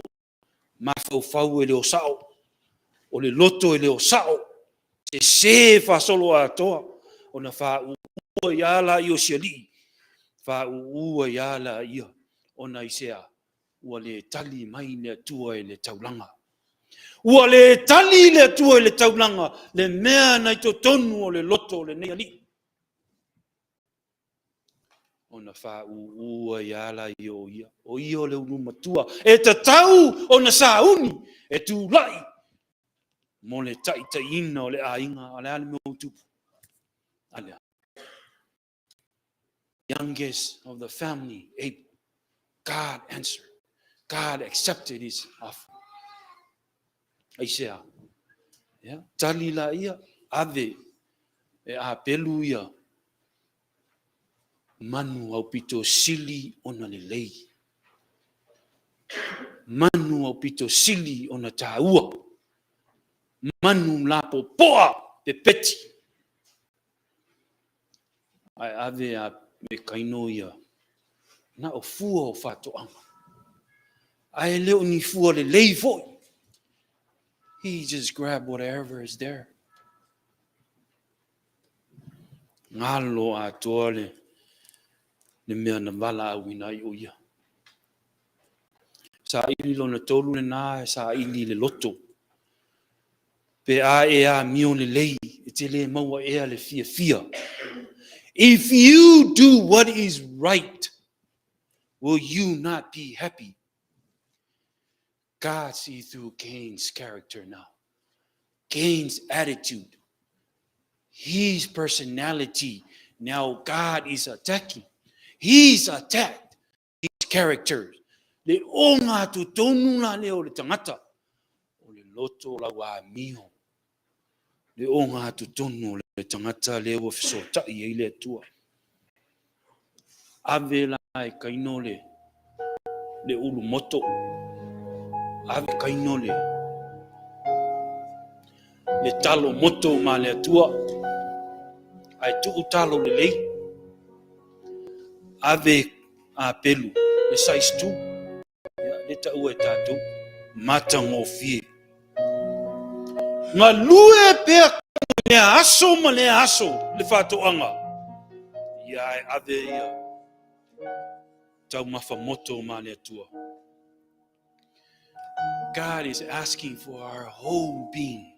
mafaufau e le o sao, o le loto e le o sao, sese faasoloatoa, ona faauu ai lava lea o si alii, faauu ai lava lea, ona aisea? Ua le tali mai le Atua i le taulaga. Ua le tali le Atua i le taulaga, le mea na i totonu o le loto o lenei alii. Ona faauu ai lava lea o ia, o ia o le ulu matua, e tatau ona sauni e tulai mo le taitaiina o le aiga. A o le a le mea ua tupu? A lea. Youngest of the family, Abel, God answered. God accepted his offering. Aisea? Ia, tali laia, ave e Apelu ia manu aupito sili ona lelei. Manu aupito sili ona taua. Manu lapopoa pepeti. Ae ave a e Kaino ia na o fua o faatoaga. Ae le o ni fua lelei foi. He just grab whatever is there. Galo atoa le, le mea na valaauina ai o ia. Saili lona tolu lena e saili le loto. Pe a e amio lelei, e te le maua ea le fiafia. If you do what is right, will you not be happy? God see through Cain's character now. Cain's attitude, his personality. Now God is attacking. He's attacked his character. Le ogatotonu la lea o le tagata, o le loto o lau amio. Le ogatotonu o le tagata lea ua fesootai ai le Atua. Ave la e Kaino le, le ulu moto. Ave Kaino le, le talo moto ma le Atua. Ae tuu talo lelei. Ave Apelu le size 2. Ia, le taua e tatou. Matagofie. Galue pea lea aso ma lea aso le faatoaga. Ia ae ave ia taumafa moto ma le Atua. God is asking for our whole being,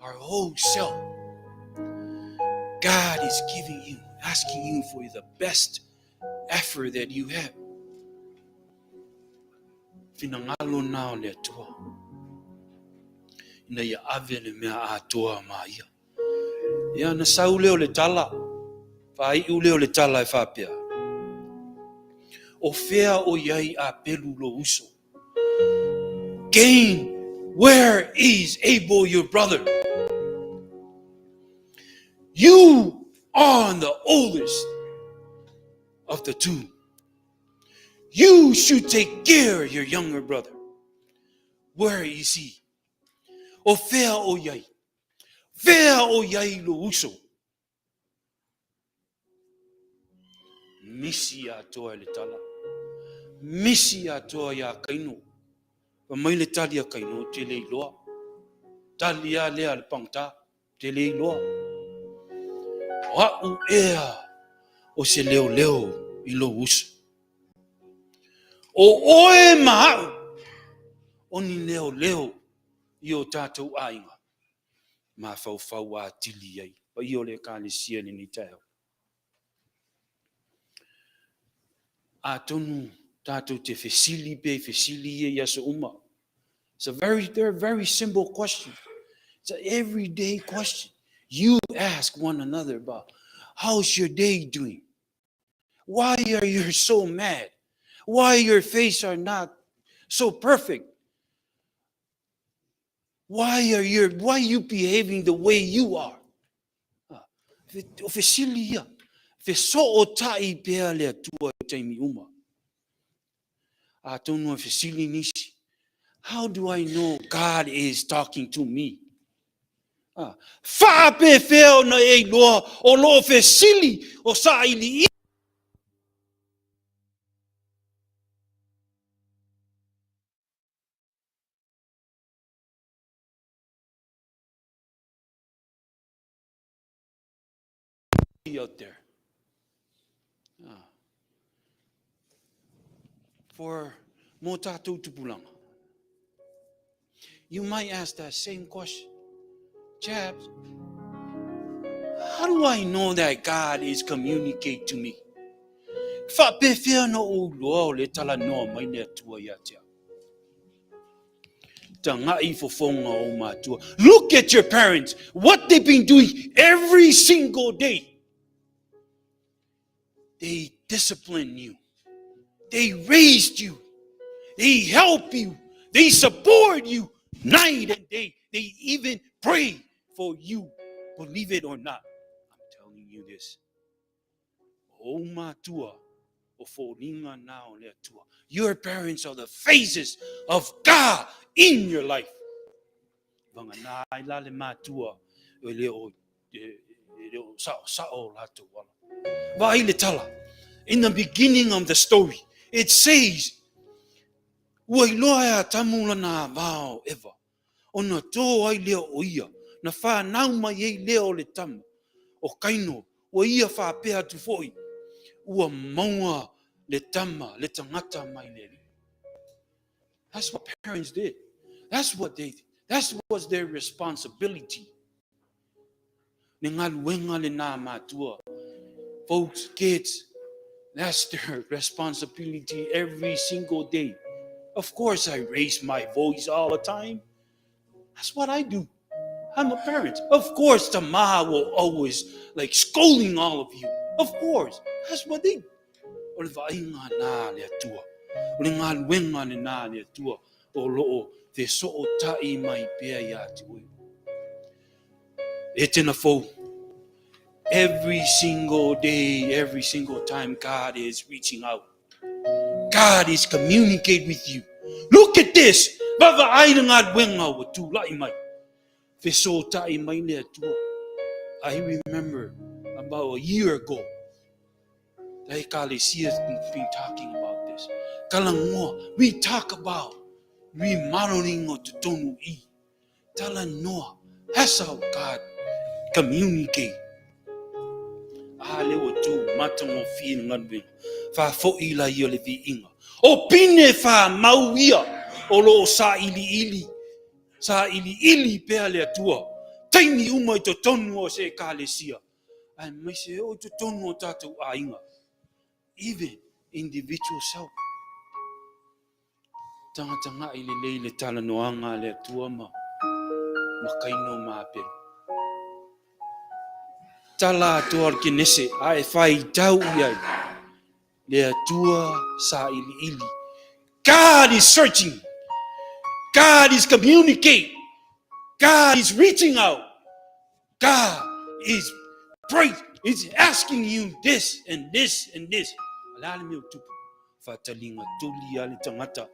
our whole self. God is giving you, asking you for the best effort that you have. Finagalo na o le Atua. Ina ia ave le mea atoa ma ia. Ia na sau lea o le tala, faaiu lea o le tala e faapea. O fea o i ai Apelu lou uso? Cain, where is Abel your brother? You are the oldest of the two. You should take care of your younger brother. Where is he? O fea o i ai? Fea o i ai lou uso? Misi atoa i le tala. Misi atoa iā Kaino. Fai mai le tali a Kaino, ou te le iloa. Tali lava lea a le pagota, ou te le iloa. O au ea o se leoleo i lou uso. O oe ma au, o ni leoleo i o tatou aiga. Mafaufau atili ai paia o le Ekalesia i lenei taeao. Atonu tatou te fesili pea i fesili ia i aso uma. It's a very, they're very simple questions. It's an everyday question. You ask one another about, how's your day doing? Why are you so mad? Why your face are not so perfect? Why are you, why you behaving the way you are? O fesili ia. Fesootai pea le Atua i taimi uma. Atonu e fesili nisi, how do I know God is talking to me? Faapefea ona e iloa o lo o fesili o sailiili out there? For mō tātou tupulanga. You might ask that same question. Chaps, how do I know that God is communicate to me? Faapefea ona ou iloa o le talanoa mai le Atua ia te au? Taga'i fofoga o ou matua. Look at your parents, what they've been doing every single day. They discipline you. They raised you. They help you. They support you night and day. They even pray for you. Believe it or not. I'm telling you this. O ou matua, o foliga na o le Atua. Your parents are the faces of God in your life. Vagana ai la le matua e le o e le o saosao o latou ala. Vaai le tala. In the beginning of the story, it says, ua iloa e Atamu lana avao Eva, ona tō ai lea o ia, na whānau mai ai lea o le tama, o Kaino, ua ia faapea atu foi, ua maua le tama, le tangata mai le Alii. That's what parents did. That's what they, that was their responsibility. Le galuega lenā matua. Folks, kids, that's their responsibility every single day. Of course, I raise my voice all the time. That's what I do. I'm a parent. Of course, the ma will always like scolding all of you. Of course, that's what they O le vaaiga nā le Atua. O le galuega lenā le Atua o lo o fesootai mai pea iā te oe. E tena fou. Every single day, every single time, God is reaching out. God is communicate with you. Look at this! Vaavaai le galuega ua tulai mai. Fesootai mai le Atua. I remember about a year ago, the Ekalesia has been talking about this. Talanoa, we talk about remodeling o totonu i. Talanoa, that's how God communicate. A lea ua tu matagofie le galuega. Faafoi laia o le viiga. O pine famau ia o lo o sailiili, sailiili pea le Atua. Taimi uma i totonu o se Ekalesia, aemaise oo i totonu o tatou aiga, even individual self. Tagatagai lelei le talanoaga a le Atua ma ma Kaino ma Apelu. Tala atoa o le Kenese a e faitau i ai le Atua sailiili. God is searching. God is communicate. God is reaching out. God is bright. Is asking you this and this and this. O le a le mea o tupu? Faataliga tuli a le tagata.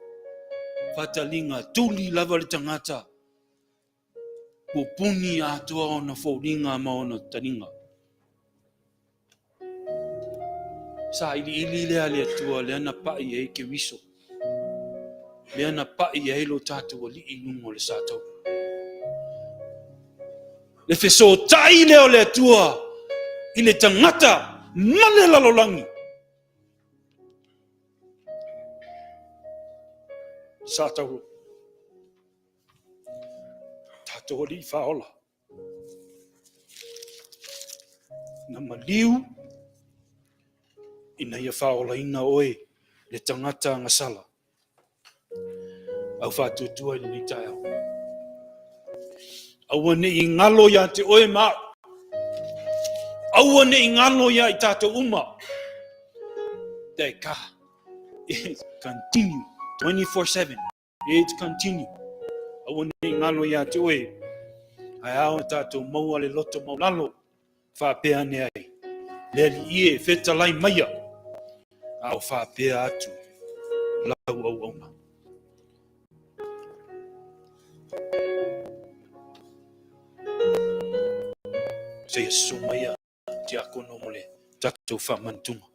Faataliga tuli lava le tagata. Pupuni atoa ona foliga ma ona taliga. Sailiili lea a le Atua lea na pai ai Keriso, lea na pai ai lo tatou Alii i luga o le satauro. Le fesootai lea o le Atua i le tagata ma le lalolagi. Satauro. Tatou Alii Faaola. Na maliu ina ia faaolaina oe le tagata agasala. Au faatuatua i lenei taeao. Aua ne i galo ia te oe ma au. Aua ne i galo ia i tatou uma. That God is continue 24/7. It's continue. Aua ne i galo ia te oe. Ae ao na tatou maua le loto maualalo faapea ane ai. Le Alii e, fetalai maia, a o faapea atu lau auauna. Seia susu maia tiakono mo le tatou faamanatuga.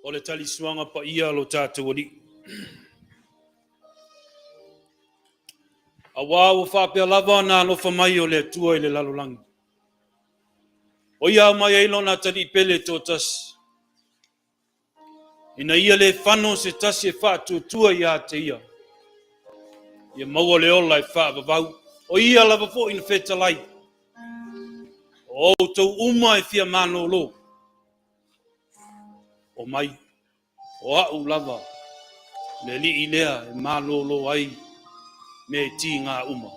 O le talisuaga paia o lo tatou Alii. Auā ua faapea lava ona alofa mai o le Atua i le lalolagi. O ia aumai ai lona atalii pele e toatasi, ina ia le fano se tasi e faatuatua ia te ia, ia maua le ola e faavavau. O ia lava foi na fetalai, o outou uma e fia malolo, omai, o a'u lava le alii lea e malolo ai mea e tiga uma.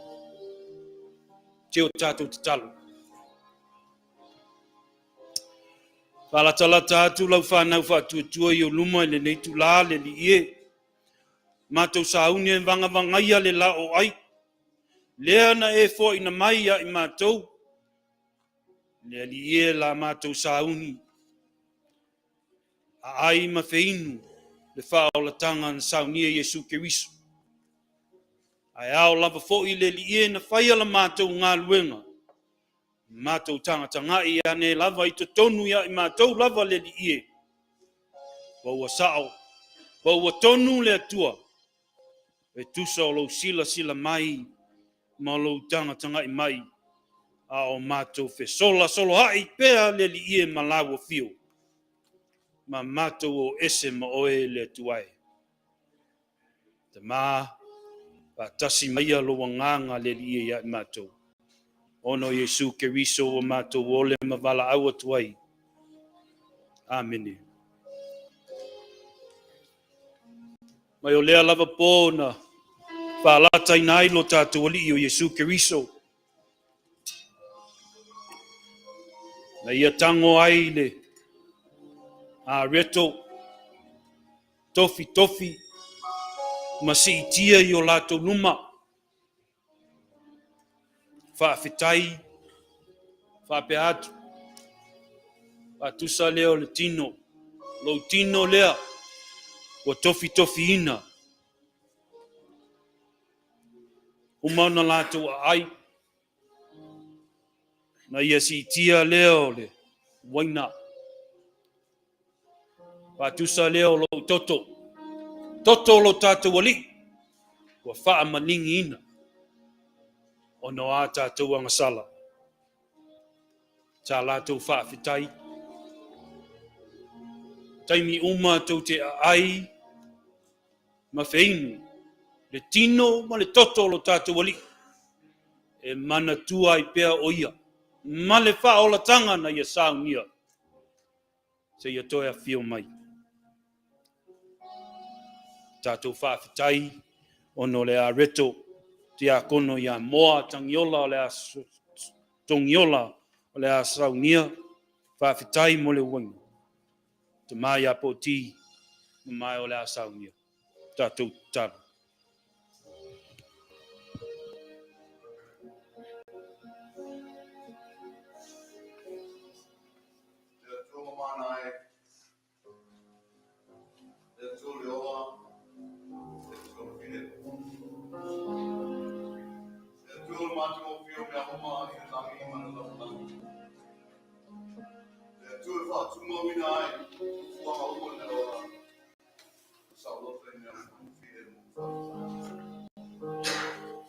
Te o tatou tatalo. Faalatalata atu lau fanau faatuatua i ou luma i lenei itulā le Alii e. Matou sauni e vagavagaia le laoai, lea na e foaina mai ia i matou, le Alii e la matou sauni, aai ma feinu le faaolataga na saunia Iesu Keriso. Ae ao lava foi le Alii e na faia la matou galuega, matou tagatagai ane lava i totonu ia i matou lava le Alii e, po ua sao, po ua tonu le Atua, e tusa o lou silasila mai ma lou tagatagai mai, a o matou fesolasoloai pea le Alii e ma lau afio, ma matou o ese ma oe le Atua e. Tama, faatasi maia lou agaga le Alii e ia i matou, ona o Iesu Keriso ua matou ole ma valaau atu ai. Amene. Mai o lea lava pō na faalataina ai lo tatou Alii o Iesu Keriso, na ia tango ai le areto, tofitofi ma siitia i o latou luma. Faafetai, faapea atu, faatusa lea o le tino, lou tino lea ua tofitofiina. Uma ona latou aai, na ia siitia lea o le uaina. Faatusa lea o lou toto, toto o lo tatou Alii, ua faamaligiina ona o a tatou agasala. Sa latou faafetai. Taimi uma tou te aai ma feinu le tino ma le toto o lo tatou Alii, e manatua ai pea o ia ma le faaolataga na ia saunia seia toe afio mai. Tatou faafetai ona o le areto tiakono ia Moa Tagiola o le a Togiola o le a saunia. Faafetai mo le uaina. Tama ia Poti ma mae o le a saunia. Tatou tatalo. Le Atua mamana e, le Atua le ola, le Atua le file. Le Atua le matagofie o mea uma i le lagi ma le lalolagi. Le Atua e faatumauina ai fuafuaga uma i le ola, ma saoloto i mea matagofie mo faafetai.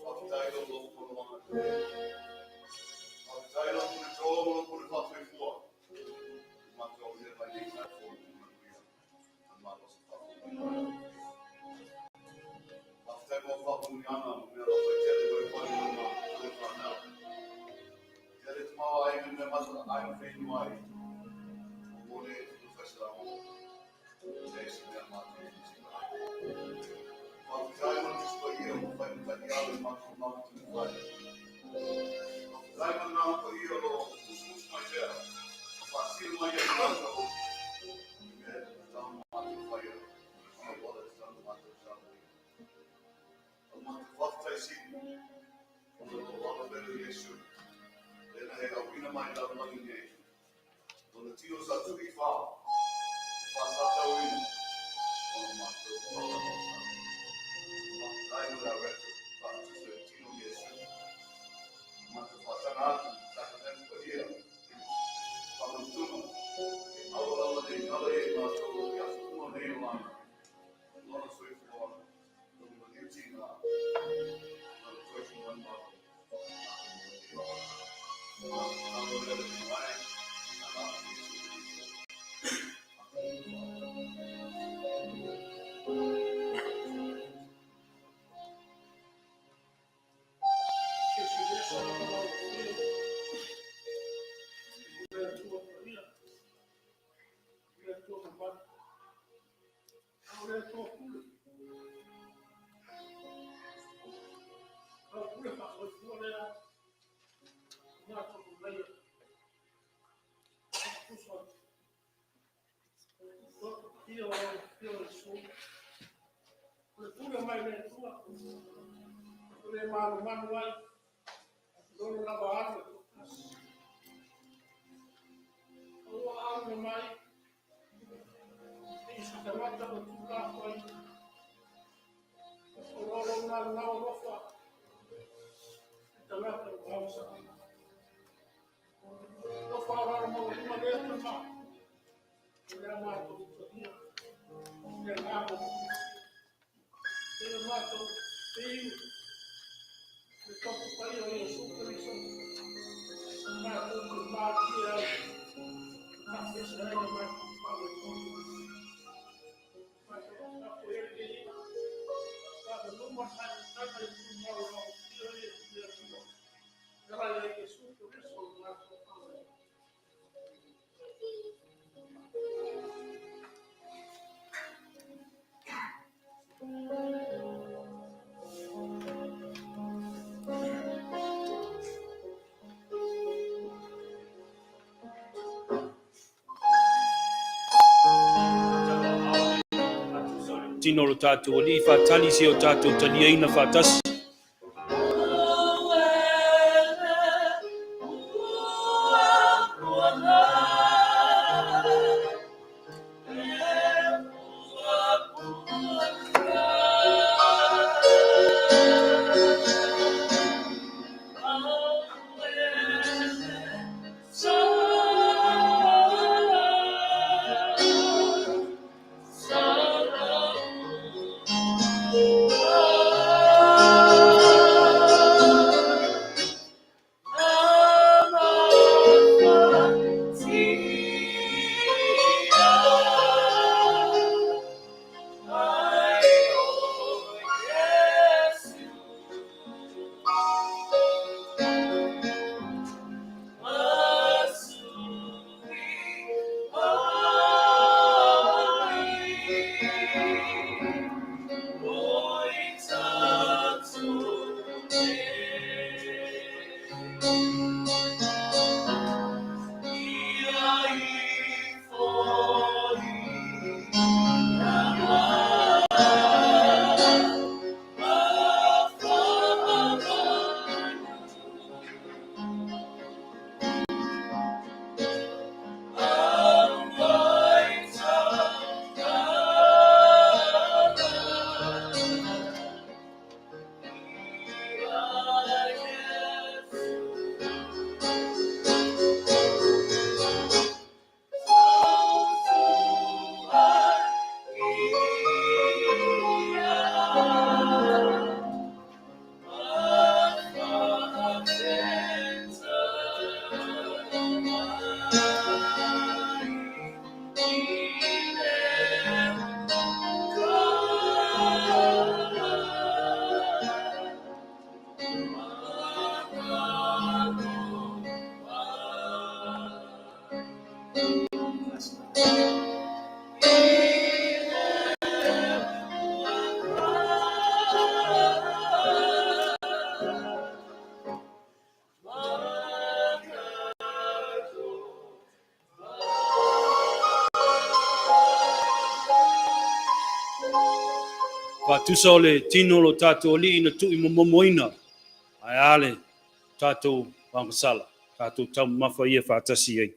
Faafetai lou alofa ma lou agalelei. Faafetai lau puletoa ma lou pule faasoifua. Ua matou aulia mai nei taeao fou i le manuia ma le malosi faafou mai. Faafetai mo faamanuiaga ma mea alofa e tele mai mai i matou e fanau. Tele tamaoaiga mea mata ai ma feinu ai. O mo le faisalamo. E se mea matou e tisina ai. Faafetai mo le Tusi Paia ua fai ma taiala i matou matou fai. Faafetai mo le Agaga Paia o lo o musumusu mai pea ma faasino mai ai matou i mea e tatau ona matou faia ma auala e tatau ona matou saunia. O le matou faafetai sili ona lou alo pele o Iesu, lea na e auina mai i le lalolagi nei, lona tino sa tui i fao, e faasatauina ona matou faataumausala. Faafetai mo le areto faatusa i le tino o Iesu. Matou faataga atu i sakaramento paia, faamanatuga, e aua lava ne i galo ia i matou i aso. le Atua pule. Lau pule faasoifua lea, matou maia. Tusa o fia o fia o Iesu. O le pule mai le Atua, o le manumanu ai, lona lava alu e toatasi. Ua alu mai, i se tagata ua tuulafoaiina. O lo lou naunau alofa, i tagata ua ausaina. O faaaloalo maualuga lea Tama, o le a matou talia, le agaga o le Seia matou fiu, le Toto Paia o Iesu Keriso, matou te malilie ai, faafese ai le matou faamoemoe. Matou tapuai ai lenei faaveloma le faaetaetaga i tumau o lau afio e le Atua. E ala ia Iesu Keriso o matou faamoemoe. Tino o lo tātou alii faatali se o tātou taliaina faatasi. Faatusa o le tino o lo tātou alii na tuu i momomoina, ae a le tātou agasala, tātou taumamafa ia faatasi ai.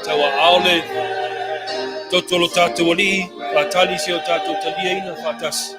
Taua aole toto lo tātou alii, faatali se o tātou taliaina faatasi.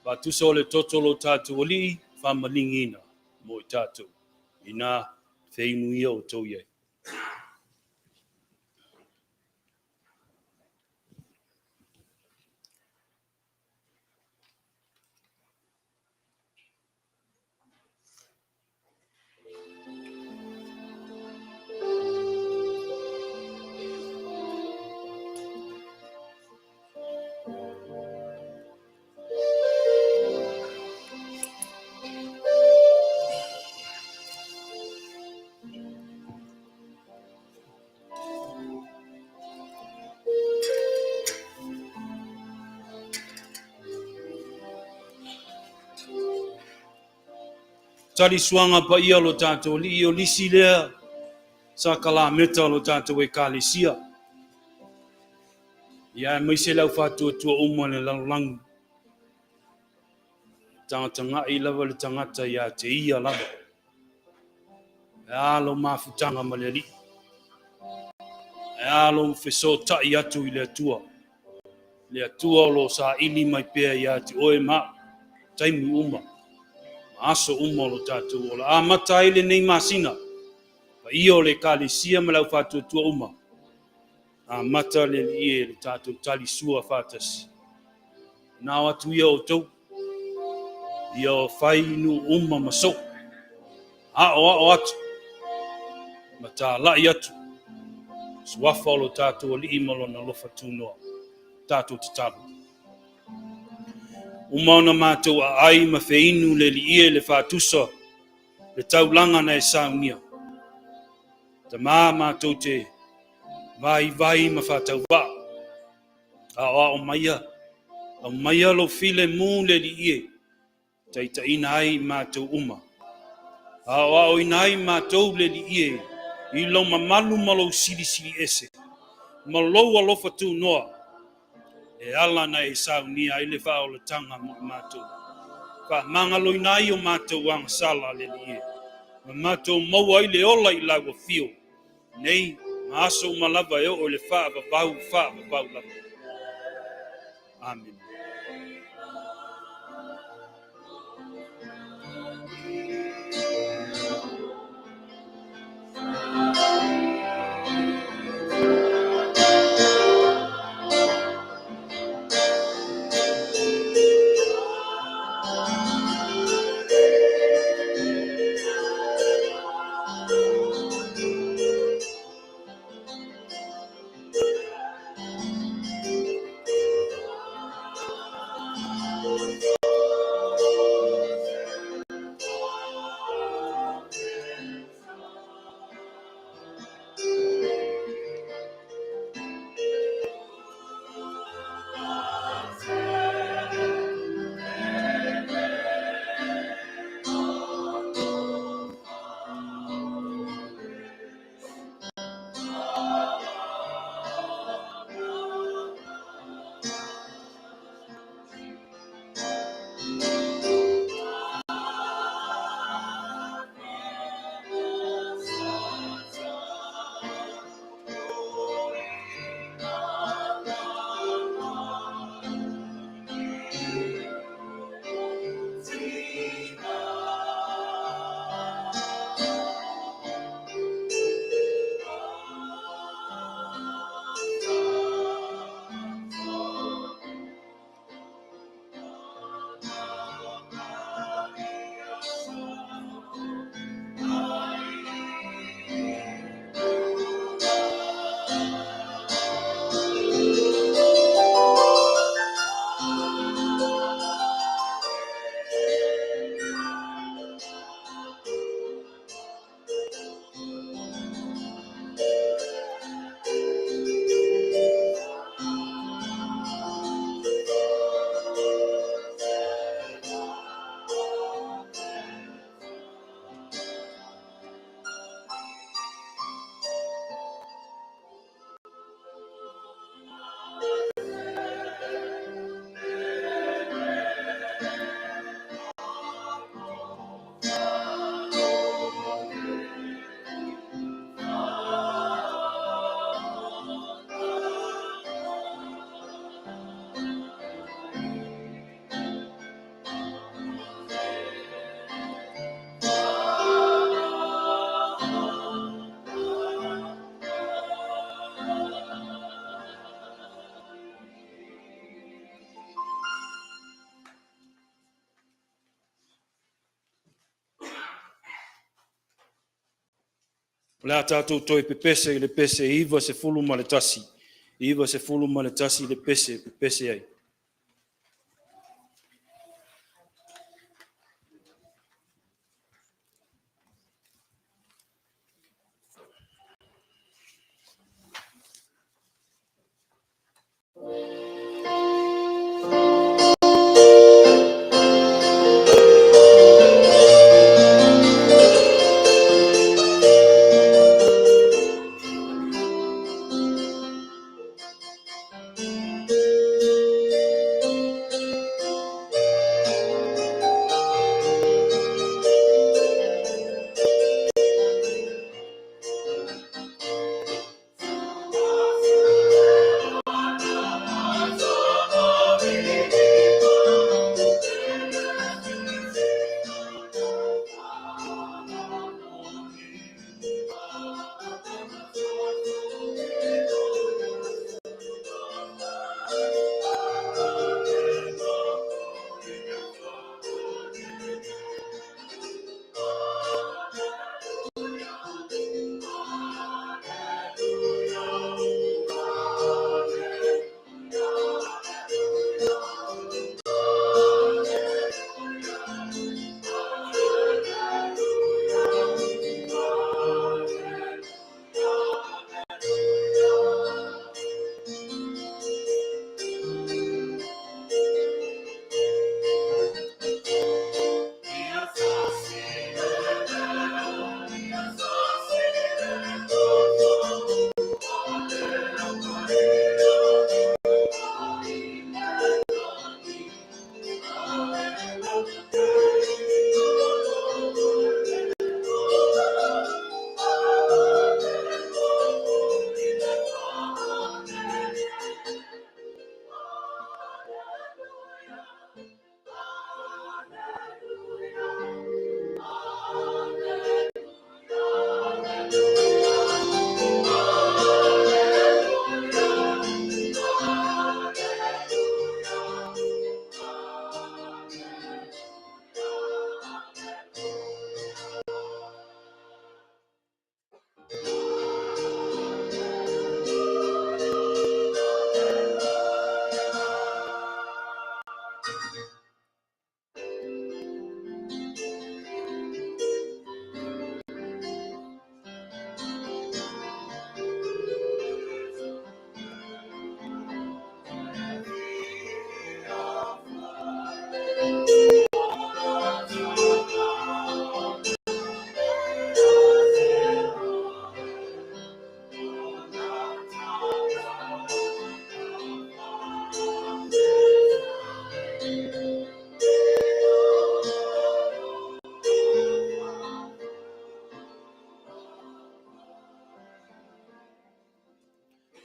Faatusa o le toto lo tatou Alii faamaligiina mo i tatou, ina feinuia o tou i ai. Tali suaga paia lo tatou Alii o lisi lea sakalameta lo tatou Ekalesia. Ia aemaise le au faatuatua uma le lalolagi. Tagatagai lava le tagata ia te ia lava. E a lou mafutaga ma le Alii. E a lou fesootai atu i le Atua. Le Atua o lo o saili mai pea ia te oe ma au, taimi uma, ma aso uma o lo tatou ola. Amata ai lenei masina, paia o le Ekalesia ma le au faatuatua uma, amata le Alii e le tatou talisua faatasi. Nao atu ia outou, ia o fai nuu uma ma soo, aoao atu, ma talai atu, suafa o lo tatou Alii ma lona alofa tunoa. Tatou tatalo. Uma ona matou aai ma feinu le Alii e le faatusa le taulaga na e saunia. Tama matou te vaivai ma faatauvaa. Aoao maia, aumaia lou filemu le Alii e taitaiina ai i matou uma. Aoaoina ai matou le Alii e i lou mamalu ma lou silisili ese, ma lou alofa tunoa, e ala na e saunia ai le faaolataga mo i matou. Faamagaloina ai o matou agasala le Alii e, ma matou maua ai le ola i lau afio, nei ma aso uma lava e oo i le faavavau faavavau lava. Amene. O le a tatou toe pepese i le pese 91, 91 le pese e pepese ai.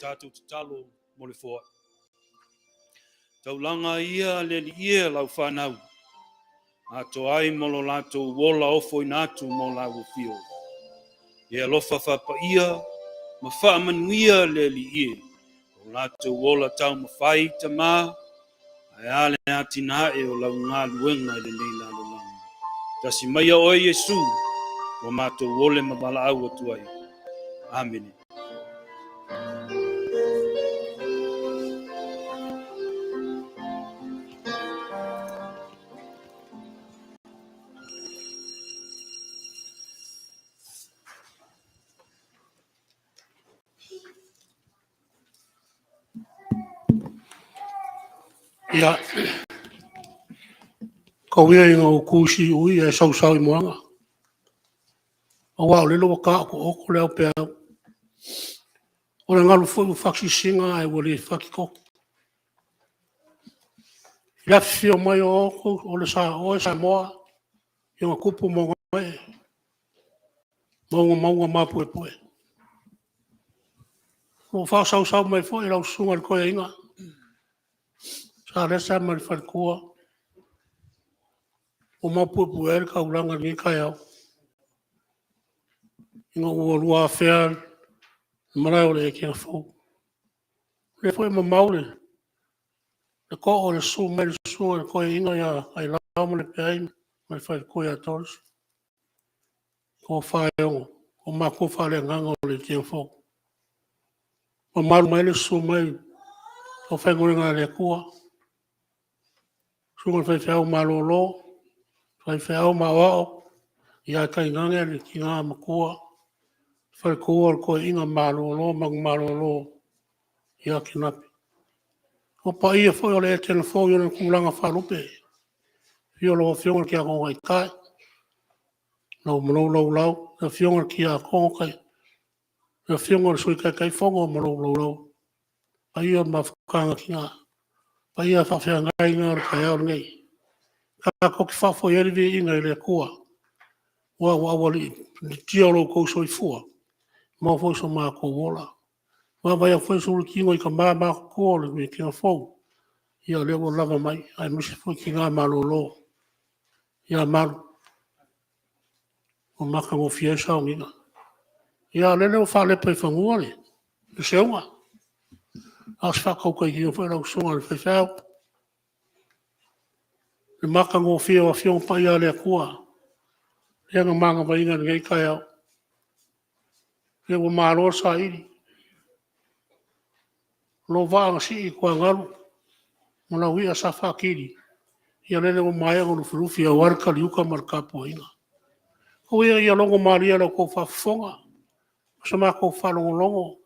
Tatou tatalo mo le foai. Taulaga ia le Alii e lau whanau, atoa ai mo lo latou ola ofoina atu mo lau afio. E alofa whapaia, ma whaamanuia le Alii e, o latou ola taumafai Tamā, ae a le atinae o lau galuega i lenei lalolagi. Tasi maia oe Iesu, ua matou ole ma valaau atu ai. Amene. Ia, tau ia ina ou tu i siui ae sausau i moana, aua o lele ua taotooto le aupeau. O le galu foi ua fati sisina ae ua le fati toto. I le afifio mai o outou o le saoa Samoa i ona tupu ma ona ee, ma ona mauga maupuepue. O lo o faasausau mai foi lau Susuga i le Toeaina Salesa ma le faletua ua maupuepue ai le taulaga i lenei taeao, ina ua oulua afea le malae o le Ekena fou. O lea foi e mamao le too o le susu mai o le susuga i le Toeaina ia Ailao ma Lepeai ma le faletua ia Doris, le toafa e o matua faaleagaga o le Ekalesia Fou. Mamalu mai le susu mai o aufaigaluega a le Atua, susuga i le faifeau malolo, faifeau mai ae tainane le tina matua, faletua o le toeaina malolo manulolo ia Kenape. O paia foi o le Etena Fou i ona tulaga faalupe, afio lau Afioga i le Tiakono Taitai ma lou laulau, lau Afioga i le Tiakono, lau Afioga i le Sui Taitaifono ma lou laulau, paia o le mafutaga a tina, paia o faafeagaiga o le taeao lenei. Tatou te faafoi ai le viiga i le Atua aua ua aualiitia lo outou soifua, maua foi so matou ola. E vaavaai atu foi sulu tino i tama matutua o le Ekalesia Fou, ia o lea ua lava mai, aemaise foi tina malolo ia Malu, ua matagofie ai le sauniga. Ia o lele ua faalepa i fanua le seuga, a o se faatautaiga foi lau susuga i le faifeau, le matagofie o Afioga Paia a le Atua lea na manavaina i lenei taeao. O lea ua malo le saili, o lou vaa na sii i tuagalu ma lau i'a sa faatili, ia lele ua maea ona lufilufi aua le taliuta ma le tapuaiga. Tau ia ina logomalie i la outou faafofoga ma sa matou faalogologo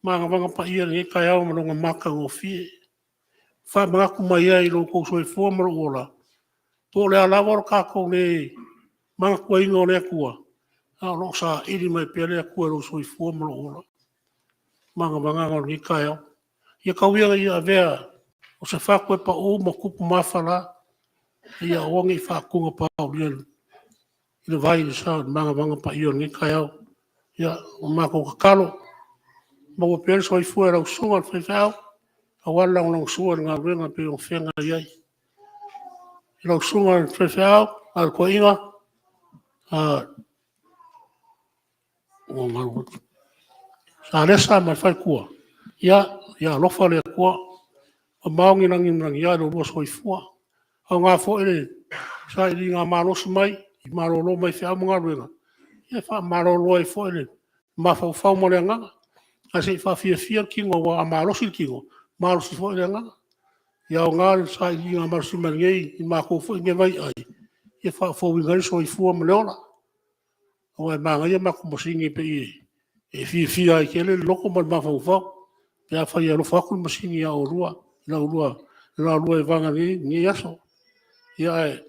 manavaga paia i lenei taeao ma lona matagofie. Faamanatu mai ai i lo outou soifua ma lou ola, po o le a lava lo tatou le manatuaina o le Atua, a o lo o saili mai pea le Atua i lou soifua ma lou ola. O manavaga na o lenei taeao. Ia tau ia ina avea o se fatu e pau ma tupu ma afa, ia aua ne i faatugapaaulia i le vai i le sa o manavaga paia o lenei taeao. Ia, o le matou tatalo, maua pea le soifua o lau susuga i le faifeau aua le lagolagosua i le galuega e pei ona feagai ai. Lau susuga i le faifeau a le toeaina Salesa ma le faletua, ia alofa le Atua mamao ni lagi ma lagia i lo oulua soifua. Aua foi le sailiga malosi mai, malolo mai feau ma galuega, ia e faamalolo ai foi le mafaufau ma le agaga. Ae se i faafiafia le tino aua a malosi le tino, malosi foi le agaga. Ia aoga le sailiga malosi mai i matou foi nei vaiaai, e faafouina ai le soifua ma le ola. Aua e manaia matou masini pei e fiafia ai tele le loto ma le mafaufau pe afai e alofa atu le masini ia oulua i le lalua evaga i lenei aso. Ia ae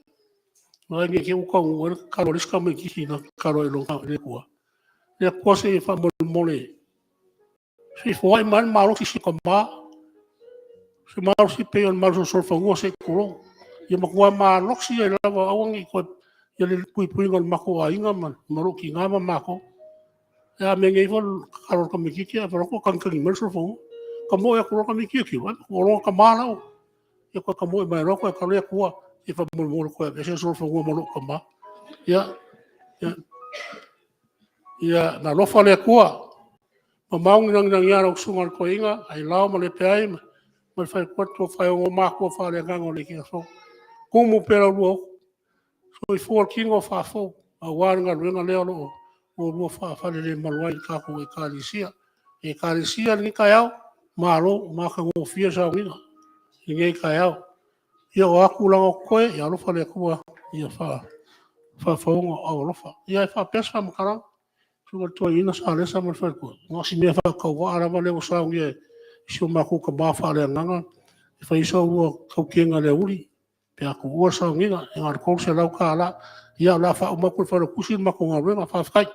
vaai ne i te i ua taunuu ai le tatalo a le isi tamaitiiti na tatalo ai i le Atua, le Atua se i faamolemole se i foai mai lava le malosi i si ou tama, se malosi pei o le malosi o le solofanua se i tulou. Ia matua malosi ai lava aua ne i toe… ia le puipuiga o le matou aiga ma lou tina ma matou. Ae a meaane ifo le tatalo a le tamaitiiti ae vaai atu o tagitagi mai le solofanua. Tamoe atu loa le tamaiti ia tilotilo, vaai atu o lona tama la. Ia toe tamoe mai loa toe tatalo, le Atua se faamolemole toe aveese le solofanua ma lou tama. Ia alofa le Atua, mamao ni lagilagi lau susuga i le toeaina Ailao ma Lepeai ma le faletua le tofa ia Tofaeono, o matua faaleagaga o le Ekalesia Fou. Tumu pea la oulua loto, soifua le tino ae faafou aua le galuega lea o lo o oulua faafalelemalu ai i le tatou Ekalesia. Le Ekalesia i lenei taeao, malo, matagofie le sauniga i lenei taeao. Ia o a tulaga o totoe, ia alofa le Atua ia faafauna o aao alofa. Ia e faapea se faamatalaga, susuga i le toeaina Salesa ma le faletua, na o si mea faatauvaa lava lea ua saunia e si o matou tama faaleagaga e fai ai sa oulua tautiaga i le aoauli pe a tuua le sauniga, na o le $300. Ia o le a faauma atu e le Failautusi le matou galuega. Faafetai.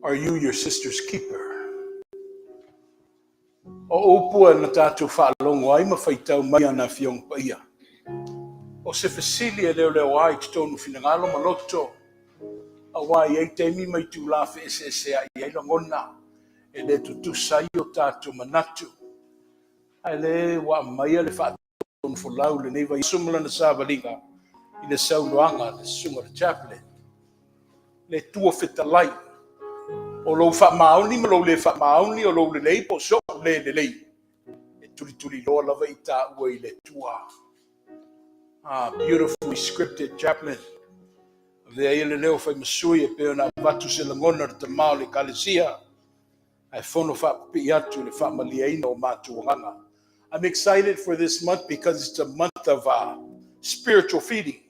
Are you your sister's keeper? O upu e na tātou whaalogo ai ma faitau mai ana Afioga Paia. O se fesili e leoleo ai totonu finagalo ma loto, auā e i ai taimi ma itulā feeseesea'i ai lagona, e le tutusa ai o tātou manatu. Ae le ua aumaia le faatonufolau i lenei vaiaso ma lana savaliga i le saunoaga a le Susuga i le Chaplain. Le Atua fetalai, o lou faamaoni ma lou le faamaoni, o lou lelei po o so'u le lelei, e tulituliloa lava i taua i le Atua. Ah, beautifully scripted, Chaplain. Avea ia le leo fai ma sui e pei ona avatu se lagona o le tamā o le Ekalesia, ae fono faapipii atu i le faamalieina o matou agaga. I'm excited for this month because it's a month of spiritual feeding.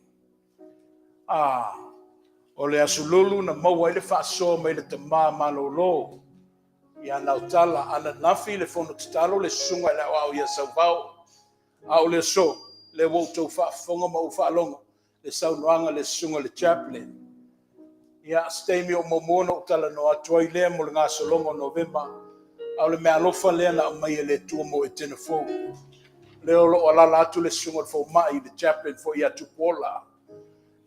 Ah, o le Aso Lulu na maua ai le faasoa mai le tamā malōlō ia Nautala, ananafi le fono tatalo le susuga i le aoao ia Sauvao. A o le aso, lea ua outou faafofoga ma ou faalogo le saunoaga le susuga i le chaplain. Ia, se taimi o muamua ona ou talanoa atu ai lea mo le gasologa o Novema, a o le meaalofa lea na aumai e le Atua mo Etena Fou. Lea o lo o alaala atu le susuga i le fomai, le chaplain foi ia Tupuola.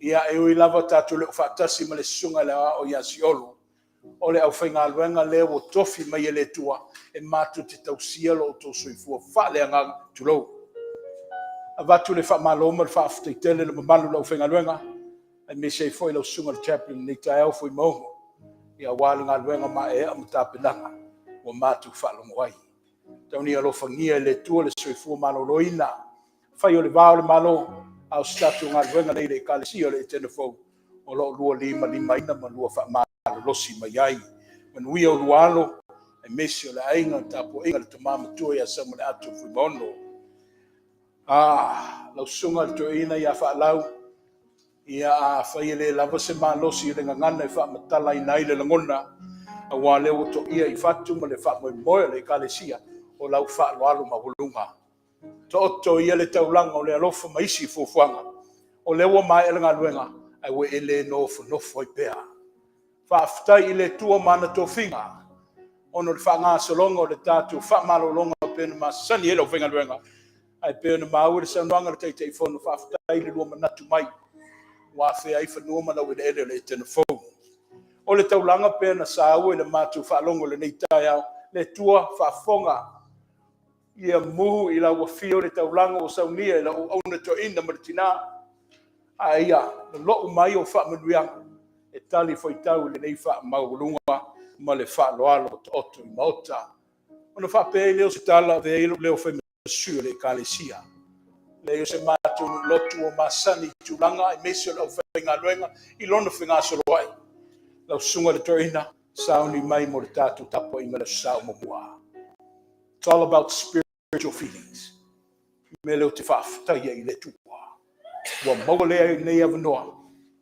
Ia, e ui lava tatou le o faatasi ma le susuga i le aoao ia Siolo, o le aufaigaluega lea ua tofi mai e le Atua e matou te tausia lo outou soifua faaleagaga, tulou. Avatu le faamalo ma le faafetai tele i le mamalu o le aufaigaluega, aemaise ai foi lau susuga i le chaplain i lenei taeao Fuimaono, ia aua le galuega maeaea ma tapenaga ua matou faalogo ai. Tau ina ia alofagia e le Atua le soifua maloloina, fai o le va o le Malo, a o se tatou galuega lea i le Ekalesia o le Etena Fou, o lo o lua limalimaina ma lua faamalolosi mai ai. Manuia o lua alo, aemaise o le aiga, le tapuaiga a le tama matua ia Saumaleato Fuimaono. Ah, lau susuga i le toeaina ia Faalau, ia afai e le lava se malosi o le gagana e faamatalaina ai le lagona, aua lea ua toia i fatu ma le faamoemoe o le Ekalesia o lau faaaloalo maualuga. Taoto ia le taulaga o le alofa ma isi fuafuaga. O lea ua maea le galuega, ae ua e le nofonofo ai pea. Faafetai i le Atua ma ana tofiga, ona o le faagasologa o le tatou faamalologa pei ona masani ai le aufaigaluega, ae pei ona maua le saunoaga a le Taitaifono, faafetai i le lua manatu mai ua afea ai fanua ma laueleele o le Etena Fou. O le taulaga pei ona saua i le matou faalogo i lenei taeao, le Atua faafofoga, ia muhu i lau afio le taulaga ua saunia e lau auauna toeaina ma le tina, a ia lolou mai o faamanuiaga e tali fuaitau i lenei faamaualuga ma le faaaloalo taoto i Maota. Ona faapea ai lea o se tala, avea ia lou leo fai ma sui o le Ekalesia. Leai o se matou nuu lotu ua masani i tulaga aemaise o le aufaigaluega i lona fegasoloai. Lau susuga i le toeaina, sauni mai mo le tatou tapuaiga i le Aso Sa o muamua. It's all about spiritual feelings. Mea lea ou te faafetai ai i le Atua. Ua maua lea i lenei avanoa,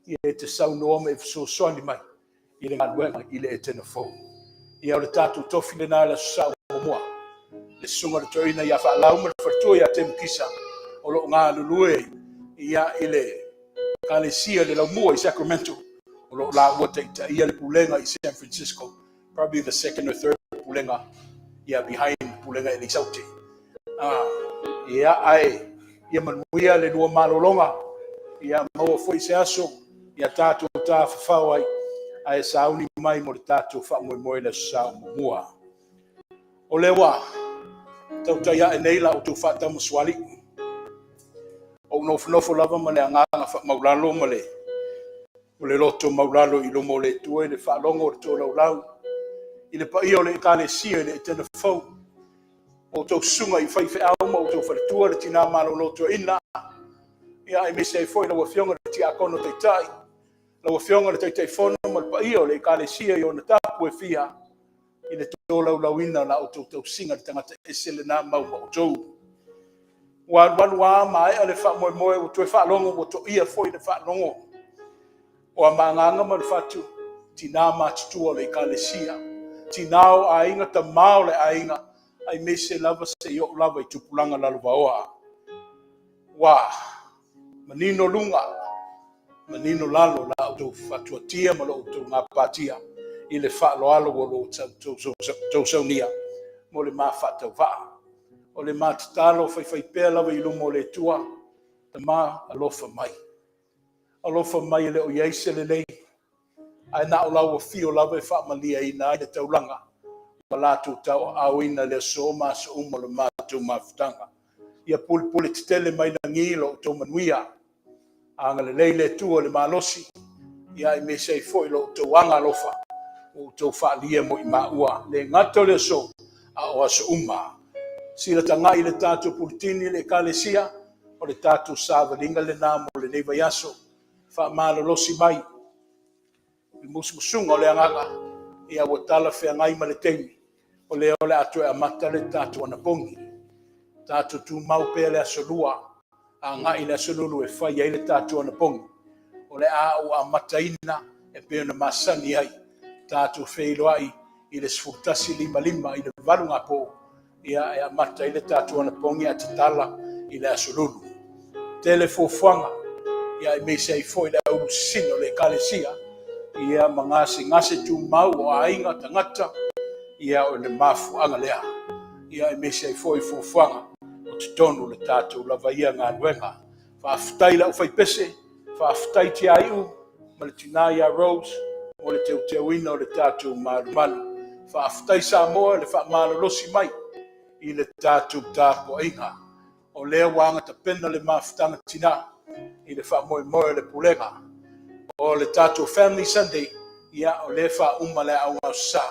ia e te saunoa ma e fesoasoani mai i le galuega i le Etena Fou. Ia o le tatou tofi lena i le Aso Sa muamua. Le susuga i le toeaina ia Faalau ma le faletua ia Temukisa o lo o galulue ia i le Ekalesia i le Laumua i Sacramento, o lo o laua taitaia le pulega i San Francisco, probably the second or third pulega ia behind pulega Elisaute. Ah, ia ae ia manuia le lua malologa, ia maua foi se aso ia tatou tafafao ai, ae sauni mai mo le tatou faamoemoe i le Aso Sa o muamua. O lea ua tautai ae nei la outou faataumasoalii. Ou nofonofo lava ma le agaga faamaulalo ma le o le loto maulalo i luma o le Atua i le faalogo o le tolaulau i le paia o le Ekalesia i le Etena Fou, o outou susuga i faifeau ma outou faletua, le tina malolo toeaina, ia aemaise ai foi lau Afioga i le Tiakono Taitai, lau Afioga i le Taitaifono ma le paia o le Ekalesia i ona tapu e fia, i le tolaulauina o la outou tausiga i le tagata ese lena mau ma outou. Ua alualu lava maea le faamoemoe, ua toe faalogo, ua toia foi le faalogo o Amagaga ma le Fatu, tina matutua o le Ekalesia, tina o aiga, tamā o le aiga, aemaise lava seia oo lava i tupulaga lalovaoa. Ua manino luga. Manino lalo la outou faatuatia ma lo outou gapatia i le faaaloalo ua lo outou saunia mo le ma faatauvaa. O le ma tatalo faifaipea lava i luma o le Atua, Tama, alofa mai. Alofa mai e le o i ai se lelei, ae na o lau afio lava e faamaliaina ai le taulaga ma latou tauaaoina le aso ma aso uma o le matou mafutaga. Ia pulepule tetele mai lagi lo outou manuia. Agalelei le Atua i le malosi, ia aemaise ai foi lo outou aga alofa ua outou faaalia mo i maua, le gata o le aso, a o aso uma. Sila tagai i le tatou puletini le Ekalesia, o le tatou savaliga lena mo lenei vaiaso. Faamalolosi mai i le musumusuga o le agaga, ia ua talafeagai ma le taimi, o lea o le a toe amata le tatou anapogi. Tatou tumau pea le aso Lua, agai i le aso Lulu e fai ai le tatou anapogi. O le a ou amataina e pei ona masani ai, tatou feiloai i le 11:55 i le 8 gapo, ia e amata ai le tatou anapogi ae tatala i le aso Lulu. Tele fuafuaga, ia aemaise ai foi le aulusina o le Ekalesia, ia ma gasegase tumau o aiga tagata, ia o le mafuaaga lea. Ia aemaise ai foi fuafuaga o totonu o le tatou lava ia galuega. Faafetai i le aufaipese, faafetai Tiaiu ma le tina ia Rose mo le teuteuina o le tatou malumalu. Faafetai Samoa i le faamalolosi mai i le tatou tapuaiga. O lea ua agatapena le mafutaga tina i le faamoemoe o le pulega. O le tatou Family Sunday, ia o lea e faauma le Aoga Aso Sa.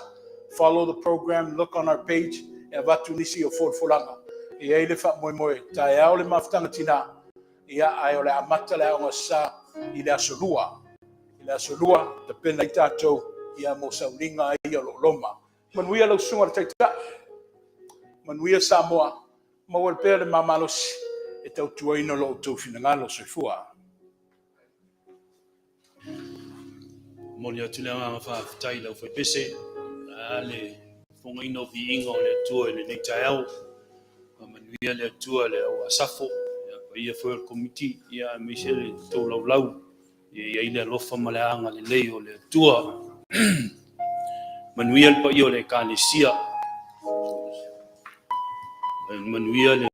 Follow the program, look on our page, e avatu nisi o folafolaga. E i ai le faamoemoe, taeao le mafutaga tina, ia ae o le amata le Aoga Aso Sa i le aso Lua. I le aso Lua, tapena ai tatou ia mo sauniga ia o lo o loma. Manuia lau susuga i le Taitai, manuia Samoa, maua pea le mamalosi e tautuaina lo outou finagalo. Soifua. Momoli atu le agaga faafetai i le aufaipese, a le fofogaina o viiga o le Atua i lenei taeao. Faamanuia le Atua le au Asafo, ia paia foi o le komiti, ia aemaise le tou laulau, ia i ai le alofa ma le agalelei o le Atua. Manuia le paia o le Ekalesia, manuia le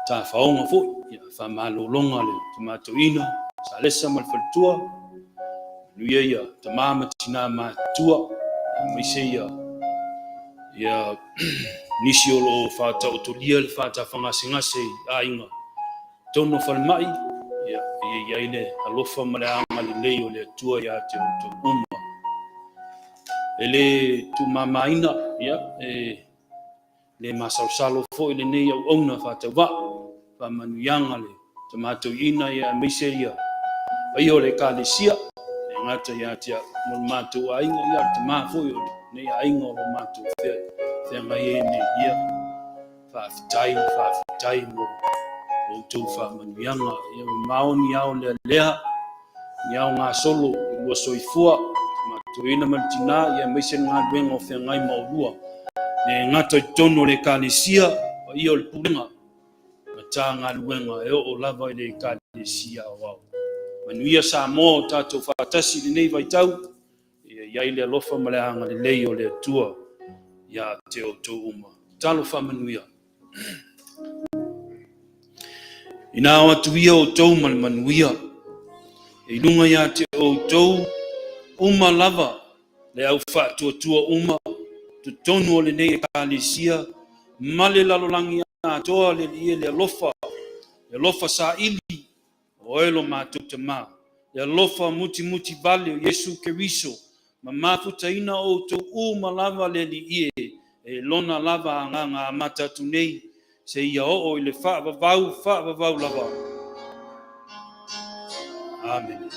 tafaoga foi, ia faamalologa le tamatoina, Salesa ma le faletua, manuia ia tama ma tina matutua, aemaise ia nisi o lo o faataotolia le faatafagasegase i aiga totonu o falemai, ia i ai le alofa ma le agalelei o le Atua ia te outou uma. E le tuumamaina, ia, e le masalosalo foi lenei auauna faatauvaa, faamanuiaga le tamatoiina, ia aemaise ia paia o le Ekalesia, e gata ia te au ma le matou aiga, ia o le tama foi o lenei aiga o lo matou feagai ai nei, ia faafetai, faafetai mo outou faamanuiaga. Ia mamao ni ao lealea, ni ao gasolo i lua soifua, tamatoina ma le tina, ia aemaise le galuega o feagai ma oulua. Le gata i totonu o le Ekalesia, paia o le pulega, Matagaluega e oo lava i le Ekalesia Aoao. Manuia Samoa o tatou faatasi i lenei vaitau, ia i ai le alofa ma le agalelei o le Atua ia te outou uma. Talo faamanuia. Ina o atu ia outou ma le manuia, e i luga ia te outou uma lava le au faatuatua uma, totonu o lenei Ekalesia ma le lalolagi atoa le Alii e le alofa, le alofa saili o oe lo matou Tama, le alofa mutimuti vale o Iesu Keriso, ma mafutaina outou uma lava le Alii e lona lava agaga amata atu nei, seia oo i le faavavau, faavavau lava. Amene.